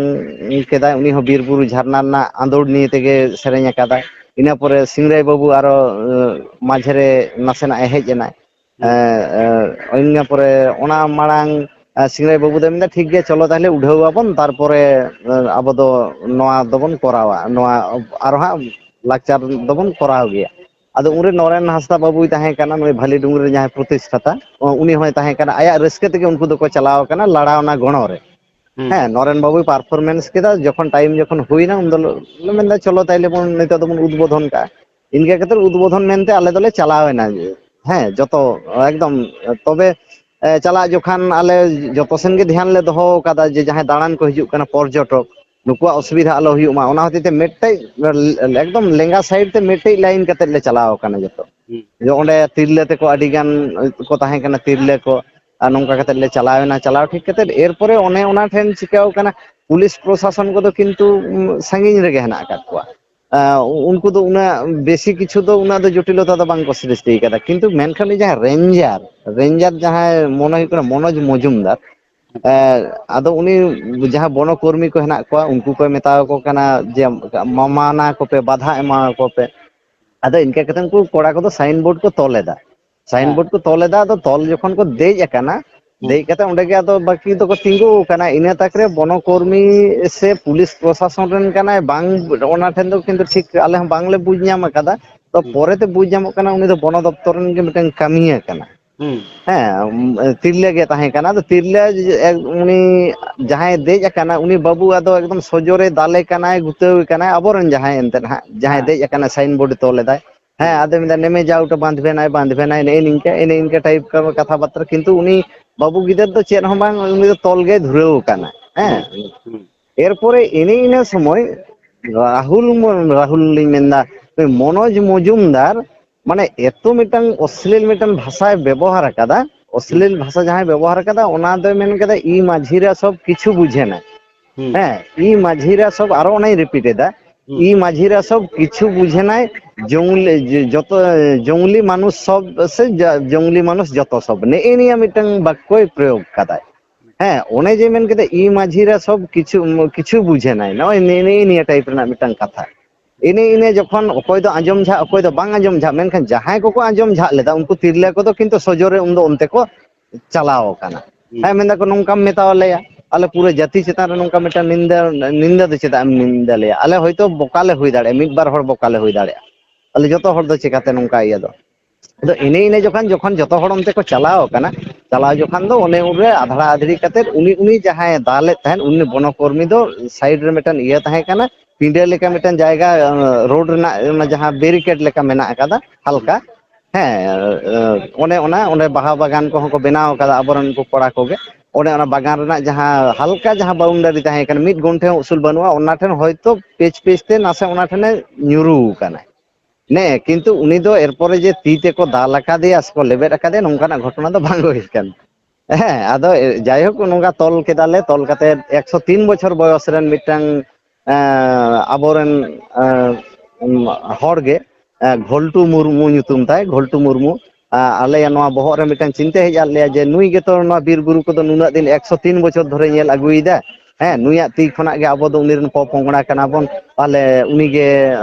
ᱠᱮᱫᱟᱭ, ᱩᱱᱤ ᱦᱚᱸ ᱵᱤᱨ ᱵᱩᱨᱩ ᱡᱷᱟᱨᱱᱟ ᱨᱮᱱᱟᱜ ᱟᱸᱫᱳᱲ ᱱᱤᱭᱮ ᱛᱮᱜᱮ ᱥᱮᱨᱮᱧ ᱟᱠᱟᱫᱟᱭ᱾ ᱤᱱᱟᱹ ᱯᱚᱨᱮ ᱥᱤᱝᱨᱟᱹᱭ ᱵᱟᱹᱵᱩ ᱟᱨᱚ, ᱮᱸ, ᱢᱟᱡᱷᱮ ᱨᱮ ᱱᱟᱥᱮᱱᱟᱜ ᱮ ᱦᱮᱡ ᱮᱱᱟᱭ᱾ ᱦᱩᱸ᱾ ᱮᱸ, ᱮᱸ, ᱤᱱᱟᱹ ᱯᱚᱨᱮ ᱚᱱᱟ ᱢᱟᱲᱟᱝ, ᱮᱸ, ᱥᱤᱝᱨᱟᱹᱭ ᱵᱟᱹᱵᱩ ᱫᱚᱭ ᱢᱮᱱᱫᱟ, "ᱴᱷᱤᱠ ᱜᱮᱭᱟ, ᱪᱚᱞᱚ ᱛᱟᱦᱞᱮ ᱩᱰᱷᱟᱹᱣ ᱟᱵᱚᱱ, ᱛᱟᱨᱯᱚᱨᱮ, ᱮᱸ, ᱟᱵᱚ ᱫᱚ ᱱᱚᱣᱟ ᱫᱚᱵᱚᱱ ᱠᱚᱨᱟᱣᱟ, ᱱᱚᱣᱟ ᱟᱨᱚ ᱦᱟᱸᱜ ᱞᱟᱠᱪᱟᱨ ᱫᱚᱵᱚᱱ ᱠᱚᱨᱟᱣ ᱜᱮᱭᱟ᱾" ᱟᱫᱚ ᱩᱱᱨᱮ ᱱᱚᱨᱮᱱ ᱦᱟᱸᱥᱫᱟ ᱵᱟᱹᱵᱩᱭ ᱛᱟᱦᱮᱸ ᱠᱟᱱᱟ, ᱱᱩᱭ ᱵᱷᱟᱞᱤ ᱰᱩᱝᱨᱤ ᱨᱮ ᱡᱟᱦᱟᱸᱭ ᱯᱨᱚᱛᱤᱥᱴᱷᱟᱛᱟ, ᱩᱱᱤ ᱦᱚᱸᱭ ᱛᱟᱦᱮᱸ ᱠᱟᱱᱟ᱾ ᱟᱭᱟᱜ ᱨᱟᱹᱥᱠᱟᱹ ᱛᱮᱜᱮ ᱩᱱᱠᱩ ᱫᱚᱠᱚ ᱪᱟᱞᱟᱣ ᱠᱟᱱᱟ ᱞᱟᱲᱟᱣᱱᱟ ᱜᱚᱲᱚ ᱨᱮ᱾ ᱦᱩᱸ᱾ ᱦᱮᱸ, ᱱᱚᱨᱮᱱ ᱵᱟᱹᱵᱩᱭ ᱯᱟᱨᱯᱷᱚᱨᱢᱮᱱᱥ ᱠᱮᱫᱟ᱾ ᱡᱚᱠᱷᱚᱱ ᱴᱟᱭᱤᱢ ᱡᱚᱠᱷᱚᱱ ᱦᱩᱭᱱᱟ, ᱩᱱ ᱫᱚ ᱞᱮ ᱢᱮᱱᱫᱟ, "ᱪᱚᱞᱚ ᱛᱟᱭᱞᱮ ᱵᱚᱱ ᱱᱤᱛᱚᱜ ᱫᱚᱵᱚᱱ ᱩᱫᱵᱳᱫᱷᱚᱱ ᱠᱟᱜᱼᱟ᱾" ᱤᱱᱠᱟᱹ ᱠᱟᱛᱮ ᱩᱫᱵᱳᱫᱷᱚᱱ ᱢᱮᱱᱛᱮ ᱟᱞᱮ ᱫᱚᱞᱮ ᱪᱟᱞᱟᱣ ᱮᱱᱟ᱾ ᱦᱮᱸ, ᱡᱚᱛᱚ ᱮᱠᱫᱚᱢ᱾ ᱛᱚᱵᱮ, ᱮ, ᱪᱟᱞᱟᱜ ᱡᱚᱠᱷᱟᱱ ᱟᱞᱮ ᱡᱚᱛᱚ ᱥᱮᱱ ᱜᱮ ᱫᱷᱮᱭᱟᱱ ᱞᱮ ᱫᱚᱦᱚ ᱟᱠᱟᱫᱟ ᱡᱮ ᱡᱟᱦᱟᱸᱭ ᱫᱟᱬᱟᱱ ᱠᱚ ᱦᱤᱡᱩᱜ ᱠᱟᱱᱟ, ᱯᱚᱨᱡᱚᱴᱚᱠ, ᱱᱩᱠᱩᱣᱟᱜ ᱚᱥᱩᱵᱤᱫᱷᱟ ᱟᱞᱚ ᱦᱩᱭᱩᱜ ᱢᱟ, ᱚᱱᱟ ᱦᱚᱛᱮᱡ ᱛᱮ ᱢᱤᱫᱴᱮᱡ, ᱮᱠᱫᱚᱢ ᱞᱮᱸᱜᱟ ᱥᱟᱭᱤᱰ ᱛᱮ ᱢᱤᱫᱴᱮᱡ ᱞᱟᱭᱤᱱ ᱠᱟᱛᱮ ᱞᱮ ᱪᱟᱞᱟᱣ ᱟᱠᱟᱱᱟ ᱡᱚᱛᱚ᱾ ᱦᱩᱸ᱾ ᱡᱮ ᱚᱸᱰᱮ ᱛᱤᱨᱞᱟᱹ ᱛᱮᱠᱚ ᱟᱹᱰᱤ ᱜᱟᱱ ᱠᱚ ᱛᱟᱦᱮᱸ ᱠᱟᱱᱟ, ᱛᱤᱨᱞᱟᱹ ᱠᱚ, ᱟᱨ ᱱᱚᱝᱠᱟ ᱠᱟᱛᱮ ᱞᱮ ᱪᱟᱞᱟᱣ ᱮᱱᱟ᱾ ᱪᱟᱞᱟᱣ ᱴᱷᱤᱠ ᱠᱟᱛᱮ ᱮᱨᱯᱚᱨᱮ ᱚᱱᱮ ᱚᱱᱟ ᱴᱷᱮᱱ ᱪᱤᱠᱟᱹᱣ ᱠᱟᱱᱟ, ᱯᱩᱞᱤᱥ ᱯᱨᱚᱥᱟᱥᱚᱱ ᱠᱚᱫᱚ ᱠᱤᱱᱛᱩ, ᱩᱢ, ᱥᱟᱺᱜᱤᱧ ᱨᱮᱜᱮ ᱦᱮᱱᱟᱜ ᱟᱠᱟᱫ ᱠᱚᱣᱟ᱾ ᱟᱸ, ᱩᱱᱠᱩ ᱫᱚ ᱩᱱᱟᱹᱜ ᱵᱮᱥᱤ ᱠᱤᱪᱷᱩ ᱫᱚ ᱩᱱᱟᱹᱜ ᱫᱚ ᱡᱚᱴᱤᱞᱚᱛᱟ ᱫᱚ ᱵᱟᱝ ᱠᱚ ᱥᱨᱤᱥᱴᱤ ᱟᱠᱟᱫᱟ, ᱠᱤᱱᱛᱩ ᱢᱮᱱᱠᱷᱟᱱ ᱩᱱᱤ ᱡᱟᱦᱟᱸ ᱨᱮᱧᱡᱟᱨ, ᱨᱮᱧᱡᱟᱨ ᱡᱟᱦᱟᱸᱭ ᱢᱚᱱᱮ ᱦᱩᱭᱩᱜ ᱠᱟᱱᱟ ᱢᱚᱱᱳᱡᱽ ᱢᱚᱡᱩᱢᱫᱟᱨ, ᱮᱸ, ᱟᱫᱚ ᱩᱱᱤ ᱡᱟᱦᱟᱸ ᱵᱚᱱᱚ ᱠᱚᱨᱢᱤ ᱠᱚ ᱦᱮᱱᱟᱜ ᱠᱚᱣᱟ, ᱩᱱᱠᱩ ᱠᱚᱭ ᱢᱮᱛᱟ ᱟᱠᱚ ᱠᱟᱱᱟ ᱡᱮ, "ᱢᱟᱱᱟ ᱠᱚᱯᱮ, ᱵᱟᱫᱷᱟ ᱮᱢᱟ ᱟᱠᱚ ᱯᱮ᱾" ᱟᱫᱚ ᱤᱱᱠᱟᱹ ᱠᱟᱛᱮ ᱩᱱᱠᱩ ᱠᱚᱲᱟ ᱠᱚᱫᱚ ᱥᱟᱭᱤᱱ ᱵᱳᱨᱰ ᱠᱚ ᱛᱚᱞ ᱮᱫᱟ᱾ ᱥᱟᱭᱤᱱ ᱦᱮᱸ᱾ ᱵᱳᱨᱰ ᱠᱚ ᱛᱚᱞ ᱮᱫᱟ, ᱟᱫᱚ ᱛᱚᱞ ᱡᱚᱠᱷᱚᱱ ᱠᱚ ᱫᱮᱡ ᱟᱠᱟᱱᱟ, ᱦᱩᱸ᱾ ᱫᱮᱡ ᱠᱟᱛᱮ ᱚᱸᱰᱮ ᱜᱮ ᱟᱫᱚ ᱵᱟᱹᱠᱤ ᱫᱚᱠᱚ ᱛᱤᱸᱜᱩ ᱟᱠᱟᱱᱟ᱾ ᱤᱱᱟᱹ ᱛᱟᱠ ᱨᱮ ᱵᱚᱱᱚ ᱠᱚᱨᱢᱤ ᱥᱮ ᱯᱩᱞᱤᱥ ᱯᱨᱚᱥᱟᱥᱚᱱ ᱨᱮᱱ ᱠᱟᱱᱟᱭ, ᱵᱟᱝ, ᱚᱱᱟ ᱴᱷᱮᱱ ᱫᱚ ᱠᱤᱱᱛᱩ ᱴᱷᱤᱠ ᱟᱞᱮ ᱦᱚᱸ ᱵᱟᱝᱞᱮ ᱵᱩᱡᱽ ᱧᱟᱢ ᱟᱠᱟᱫᱟ᱾ ᱛᱚ ᱦᱩᱸ᱾ ᱯᱚᱨᱮᱛᱮ ᱵᱩᱡᱽ ᱧᱟᱢᱚᱜ ᱠᱟᱱᱟ, ᱩᱱᱤ ᱫᱚ ᱵᱚᱱᱚ ᱫᱚᱯᱛᱚᱨ ᱨᱮᱱ ᱜᱮ ᱢᱤᱫᱴᱮᱱ ᱠᱟᱹᱢᱤᱭᱟᱹ ᱠᱟᱱᱟ᱾ ᱦᱩᱸ᱾ ᱦᱮᱸ, ᱛᱤᱨᱞᱟᱹ ᱜᱮ ᱛᱟᱦᱮᱸ ᱠᱟᱱᱟ᱾ ᱟᱫᱚ ᱛᱤᱨᱞᱟᱹ ᱩᱱᱤ ᱡᱟᱦᱟᱸᱭ ᱫᱮᱡ ᱟᱠᱟᱱᱟ, ᱩᱱᱤ ᱵᱟᱹᱵᱩ ᱟᱫᱚ ᱮᱠᱫᱚᱢ ᱥᱚᱡᱚᱨᱮ ᱫᱟᱞᱮ ᱠᱟᱱᱟᱭ, ᱜᱩᱛᱟᱹᱣᱮ ᱠᱟᱱᱟᱭ, ᱟᱵᱚᱨᱮᱱ ᱡᱟᱦᱟᱸᱭ ᱮᱱᱛᱮᱫ ᱦᱟᱸᱜ, ᱡᱟᱦᱟᱸᱭ ᱦᱮᱸ᱾ ᱫᱮᱡ ᱟᱠᱟᱱᱟᱭ, ᱥᱟᱭᱤᱱ ᱵᱳᱨᱰ ᱛᱚᱞ ᱮᱫᱟᱭ᱾ ᱦᱮᱸ, ᱦᱩᱸ᱾ ᱟᱫᱚᱭ ᱢᱮᱱᱫᱟ, "ᱱᱮᱢᱮ ᱡᱟᱣ ᱩᱴᱟ ᱵᱟᱸᱫᱷᱵᱮᱱᱟᱭ, ᱵᱟᱸᱫᱷᱵᱮᱱᱟᱭ", ᱱᱮᱜᱼᱮ ᱱᱤᱝᱠᱟᱹ, ᱮᱱᱮ ᱤᱱᱠᱟᱹ ᱴᱟᱭᱤᱯ ᱠᱟ ᱠᱟᱛᱷᱟ ᱵᱟᱨᱛᱟ᱾ ᱠᱤᱱᱛᱩ ᱩᱱᱤ ᱵᱟᱹᱵᱩ ᱜᱤᱫᱟᱹᱨ ᱫᱚ ᱪᱮᱫ ᱦᱚᱸ ᱵᱟᱝ, ᱩᱱᱤ ᱫᱚ ᱛᱚᱞ ᱜᱮᱭ ᱫᱷᱩᱨᱟᱹᱣ ᱟᱠᱟᱱᱟ᱾ ᱦᱮᱸ᱾ ᱦᱩᱸ, ᱦᱩᱸ, ᱦᱩᱸ᱾ ᱮᱨᱯᱚᱨᱮ ᱮᱱᱮ ᱤᱱᱟᱹ ᱥᱚᱢᱚᱭ ᱨᱟᱦᱩᱞ ᱢᱚ-, ᱨᱟᱦᱩᱞ ᱞᱤᱧ ᱢᱮᱱᱫᱟ, ᱱᱩᱭ ᱢᱚᱱᱳᱡᱽ ᱢᱚᱡᱩᱢᱫᱟᱨ, ᱢᱟᱱᱮ ᱮᱛᱚ ᱢᱤᱫᱴᱟᱝ ᱚᱥᱞᱤᱞ ᱢᱤᱫᱴᱟᱝ ᱵᱷᱟᱥᱟᱭ ᱵᱮᱵᱚᱦᱟᱨ ᱟᱠᱟᱫᱟ, ᱦᱩᱸ᱾ ᱚᱥᱞᱤᱞ ᱵᱷᱟᱥᱟ ᱡᱟᱦᱟᱸᱭ ᱵᱮᱵᱚᱦᱟᱨ ᱟᱠᱟᱫᱟ, ᱚᱱᱟ ᱫᱚᱭ ᱢᱮᱱ ᱠᱟᱫᱟ, "ᱤ ᱢᱟᱹᱡᱷᱤᱨᱟ ᱥᱚᱵ ᱠᱤᱪᱷᱩ ᱵᱩᱡᱷᱮᱱᱟ᱾" ᱦᱩᱸ᱾ ᱦᱮᱸ, "ᱤ ᱢᱟᱹᱡᱷᱤᱨᱟ ᱥᱚᱵ", ᱟᱨᱚ ᱚᱱᱟᱧ ᱨᱤᱯᱤᱴ ᱮᱫᱟ, ᱦᱩᱸ᱾ "ᱤ ᱢᱟᱹᱡᱷᱤᱨᱟ ᱥᱚᱵ ᱠᱤᱪᱷᱩ ᱵᱩᱡᱷᱮᱱᱟᱭ, ᱡᱚᱝᱞᱤ, ᱡᱚᱛᱚ, ᱡᱚᱝᱞᱤ ᱢᱟᱱᱩᱥ ᱥᱚᱵ ᱥᱮ ᱡᱟ-, ᱡᱚᱝᱞᱤ ᱢᱟᱱᱩᱥ ᱡᱚᱛᱚ ᱥᱚᱵ", ᱱᱮᱜᱼᱮ ᱱᱤᱭᱟᱹ ᱢᱤᱫᱴᱟᱝ ᱵᱟᱠᱠᱚᱭ ᱯᱨᱚᱭᱳᱜᱽ ᱠᱟᱫᱟᱭ᱾ ᱦᱮᱸ, ᱚᱱᱮ ᱡᱮ ᱢᱮᱱ ᱠᱮᱫᱟ, "ᱤ ᱢᱟᱹᱡᱷᱤᱨᱟ ᱥᱚᱵ ᱠᱤᱪᱷᱩ, ᱠᱤᱪᱷᱩ ᱵᱩᱡᱷᱮᱱᱟᱭ", ᱱᱚᱜᱼᱚᱭ ᱱᱤ-, ᱱᱤ-, ᱱᱤᱭᱟᱹ ᱴᱟᱭᱤᱯ ᱨᱮᱱᱟᱜ ᱢᱤᱫᱴᱟᱝ ᱠᱟᱛᱷᱟ᱾ ᱤᱱᱟᱹ, ᱤᱱᱟᱹ ᱡᱚᱠᱷᱚᱱ ᱚᱠᱚᱭ ᱫᱚ ᱟᱸᱡᱚᱢ ᱡᱷᱟᱜ, ᱚᱠᱚᱭ ᱫᱚ ᱵᱟᱝ ᱟᱸᱡᱚᱢ ᱡᱷᱟᱜ, ᱢᱮᱱᱠᱷᱟᱱ ᱡᱟᱦᱟᱸᱭ ᱠᱚᱠᱚ ᱟᱸᱡᱚᱢ ᱡᱷᱟᱜ ᱞᱮᱫᱟ, ᱩᱱᱠᱩ ᱛᱤᱨᱞᱟᱹ ᱠᱚᱫᱚ ᱠᱤᱱᱛᱩ ᱥᱚᱡᱚᱨᱮ ᱩᱱᱫᱚ ᱚᱱᱛᱮ ᱠᱚ ᱪᱟᱞᱟᱣ ᱟᱠᱟᱱᱟ᱾ ᱦᱩᱸ᱾ ᱦᱮᱸ, ᱢᱮᱱᱫᱟ ᱠᱚ, "ᱱᱚᱝᱠᱟᱢ ᱢᱮᱛᱟᱣ ᱞᱮᱭᱟ, ᱟᱞᱮ ᱯᱩᱨᱟᱹ ᱡᱟᱹᱛᱤ ᱪᱮᱛᱟᱱ ᱨᱮ ᱱᱚᱝᱠᱟ ᱢᱤᱫᱴᱟᱝ ᱱᱤᱱᱫᱟᱹ, ᱱᱤᱱᱫᱟᱹ ᱫᱚ ᱪᱮᱫᱟᱜ ᱮᱢ ᱱᱤᱱᱫᱟᱹ ᱞᱮᱭᱟ? ᱟᱞᱮ ᱦᱚᱭᱛᱳ ᱵᱚᱠᱟ ᱞᱮ ᱦᱩᱭ ᱫᱟᱲᱮᱭᱟᱜᱼᱟ, ᱢᱤᱫ ᱵᱟᱨ ᱦᱚᱲ ᱵᱚᱠᱟ ᱞᱮ ᱦᱩᱭ ᱫᱟᱲᱮᱭᱟᱜᱼᱟ, ᱟᱞᱮ ᱡᱚᱛᱚ ᱦᱚᱲ ᱫᱚ ᱪᱮᱠᱟᱛᱮ ᱱᱚᱝᱠᱟ ᱤᱭᱟᱹ ᱫᱚ?" ᱟᱫᱚ ᱮᱱᱮ ᱤᱱᱟᱹ ᱡᱚᱠᱷᱚᱱ, ᱡᱚᱠᱷᱚᱱ ᱡᱚᱛᱚ ᱦᱚᱲ ᱚᱱᱛᱮ ᱠᱚ ᱪᱟᱞᱟᱣ ᱟᱠᱟᱱᱟ, ᱪᱟᱞᱟᱣ ᱡᱚᱠᱷᱚᱱ ᱫᱚ ᱚᱱᱮ ᱩᱱᱨᱮ ᱟᱫᱷᱲᱟ ᱟᱫᱷᱲᱤ ᱠᱟᱛᱮᱫ ᱩᱱᱤ, ᱩᱱᱤ ᱡᱟᱦᱟᱸᱭ ᱫᱟᱞᱮᱫ ᱛᱟᱦᱮᱸᱫ, ᱩᱱᱤ ᱵᱚᱱᱚᱠᱚᱨᱢᱤ ᱫᱚ ᱥᱟᱭᱤᱰ ᱨᱮ ᱢᱤᱫᱴᱟᱝ ᱤᱭᱟᱹ ᱛᱟᱦᱮᱸ ᱠᱟᱱᱟ, ᱯᱤᱸᱰᱟᱹ ᱞᱮᱠᱟ ᱢᱤᱫᱴᱟᱝ ᱡᱟᱭᱜᱟ, ᱨᱳᱰ ᱨᱮᱱᱟᱜ ᱚᱱᱟ ᱡᱟᱦᱟᱸ ᱵᱮᱨᱤᱠᱮᱰ ᱞᱮᱠᱟ ᱢᱮᱱᱟᱜ ᱟᱠᱟᱫᱟ ᱦᱟᱞᱠᱟ, ᱦᱮᱸ, ᱚᱱᱮ ᱚᱱᱟ, ᱚᱸᱰᱮ ᱵᱟᱦᱟ ᱵᱟᱜᱟᱱ ᱠᱚᱦᱚᱸ ᱠᱚ ᱵᱮᱱᱟᱣ ᱟᱠᱟᱫᱟ ᱟᱵᱚᱨᱮᱱ ᱩᱱᱠᱩ ᱠᱚᱲᱟ ᱠᱚᱜᱮ᱾ ᱚᱸᱰᱮ ᱚᱱᱟ ᱵᱟᱜᱟᱱ ᱨᱮᱱᱟᱜ ᱡᱟᱦᱟᱸ ᱦᱟᱞᱠᱟ ᱡᱟᱦᱟᱸ ᱵᱟᱣᱩᱱᱰᱟᱨᱤ ᱛᱟᱦᱮᱸ ᱠᱟᱱᱟ, ᱢᱤᱫ ᱜᱚᱱᱴᱷᱮ ᱦᱚᱸ ᱩᱥᱩᱞ ᱵᱟᱹᱱᱩᱜᱼᱟ, ᱚᱱᱟ ᱴᱷᱮᱱ ᱦᱚᱭᱛᱳ ᱯᱮᱪ ᱯᱮᱪ ᱛᱮ ᱱᱟᱥᱮ ᱚᱱᱟ ᱴᱷᱮᱱᱮ ᱧᱩᱨᱩ ᱟᱠᱟᱱᱟ᱾ ᱱᱮ, ᱠᱤᱱᱛᱩ ᱩᱱᱤ ᱫᱚ ᱮᱨᱯᱚᱨᱮ ᱡᱮ ᱛᱤ ᱛᱮᱠᱚ ᱫᱟᱞ ᱟᱠᱟᱫᱮᱭᱟ ᱥᱮᱠᱚ ᱞᱮᱵᱮᱫ ᱟᱠᱟᱫᱮᱭᱟ, ᱱᱚᱝᱠᱟᱱᱟᱜ ᱜᱷᱚᱴᱚᱱᱟ ᱫᱚ ᱵᱟᱝ ᱦᱩᱭ ᱟᱠᱟᱱᱟ᱾ ᱦᱮᱸ, ᱟᱫᱚ ᱡᱟᱭᱦᱳᱠ, ᱱᱚᱝᱠᱟ ᱛᱚᱞ ᱠᱮᱫᱟᱞᱮ, ᱛᱚᱞ ᱠᱟᱛᱮ ᱮᱠᱥᱚ ᱛᱤᱱ ᱵᱚᱪᱷᱚᱨ ᱵᱚᱭᱚᱥ ᱨᱮᱱ ᱢᱤᱫᱴᱟᱝ, ᱮᱸ, ᱟᱵᱚᱨᱮᱱ, ᱮᱸ, ᱦᱚᱲ ᱜᱮ, ᱮᱸ, ᱜᱷᱚᱞᱴᱩ ᱢᱩᱨᱢᱩ ᱧᱩᱛᱩᱢ ᱛᱟᱭ, ᱜᱷᱚᱞᱴᱩ ᱢᱩᱨᱢᱩ᱾ ᱮᱸ, ᱟᱞᱮᱭᱟᱜ ᱱᱚᱣᱟ ᱵᱚᱦᱚᱜ ᱨᱮ ᱢᱤᱫᱴᱟᱝ ᱪᱤᱱᱛᱟᱹ ᱦᱮᱡ ᱟᱫ ᱞᱮᱭᱟ ᱡᱮ ᱱᱩᱭ ᱜᱮᱛᱚ ᱱᱚᱣᱟ ᱵᱤᱨ ᱵᱩᱨᱩ ᱠᱚᱫᱚ ᱱᱩᱱᱟᱹᱜ ᱫᱤᱱ ᱮᱠᱥᱚ ᱛᱤᱱ ᱵᱚᱪᱷᱚᱨ ᱫᱷᱚᱨᱮ ᱧᱮᱞ ᱟᱹᱜᱩᱭᱮᱫᱟ᱾ ᱦᱮᱸ, ᱱᱩᱭᱟᱜ ᱛᱤ ᱠᱷᱚᱱᱟᱜ ᱜᱮ ᱟᱵᱚ ᱫᱚ ᱩᱱᱤ ᱨᱮᱱ ᱯᱚᱯᱚᱝᱲᱟ ᱠᱟᱱᱟ ᱵᱚᱱ, ᱛᱟᱦᱚᱞᱮ ᱩᱱᱤ ᱜᱮ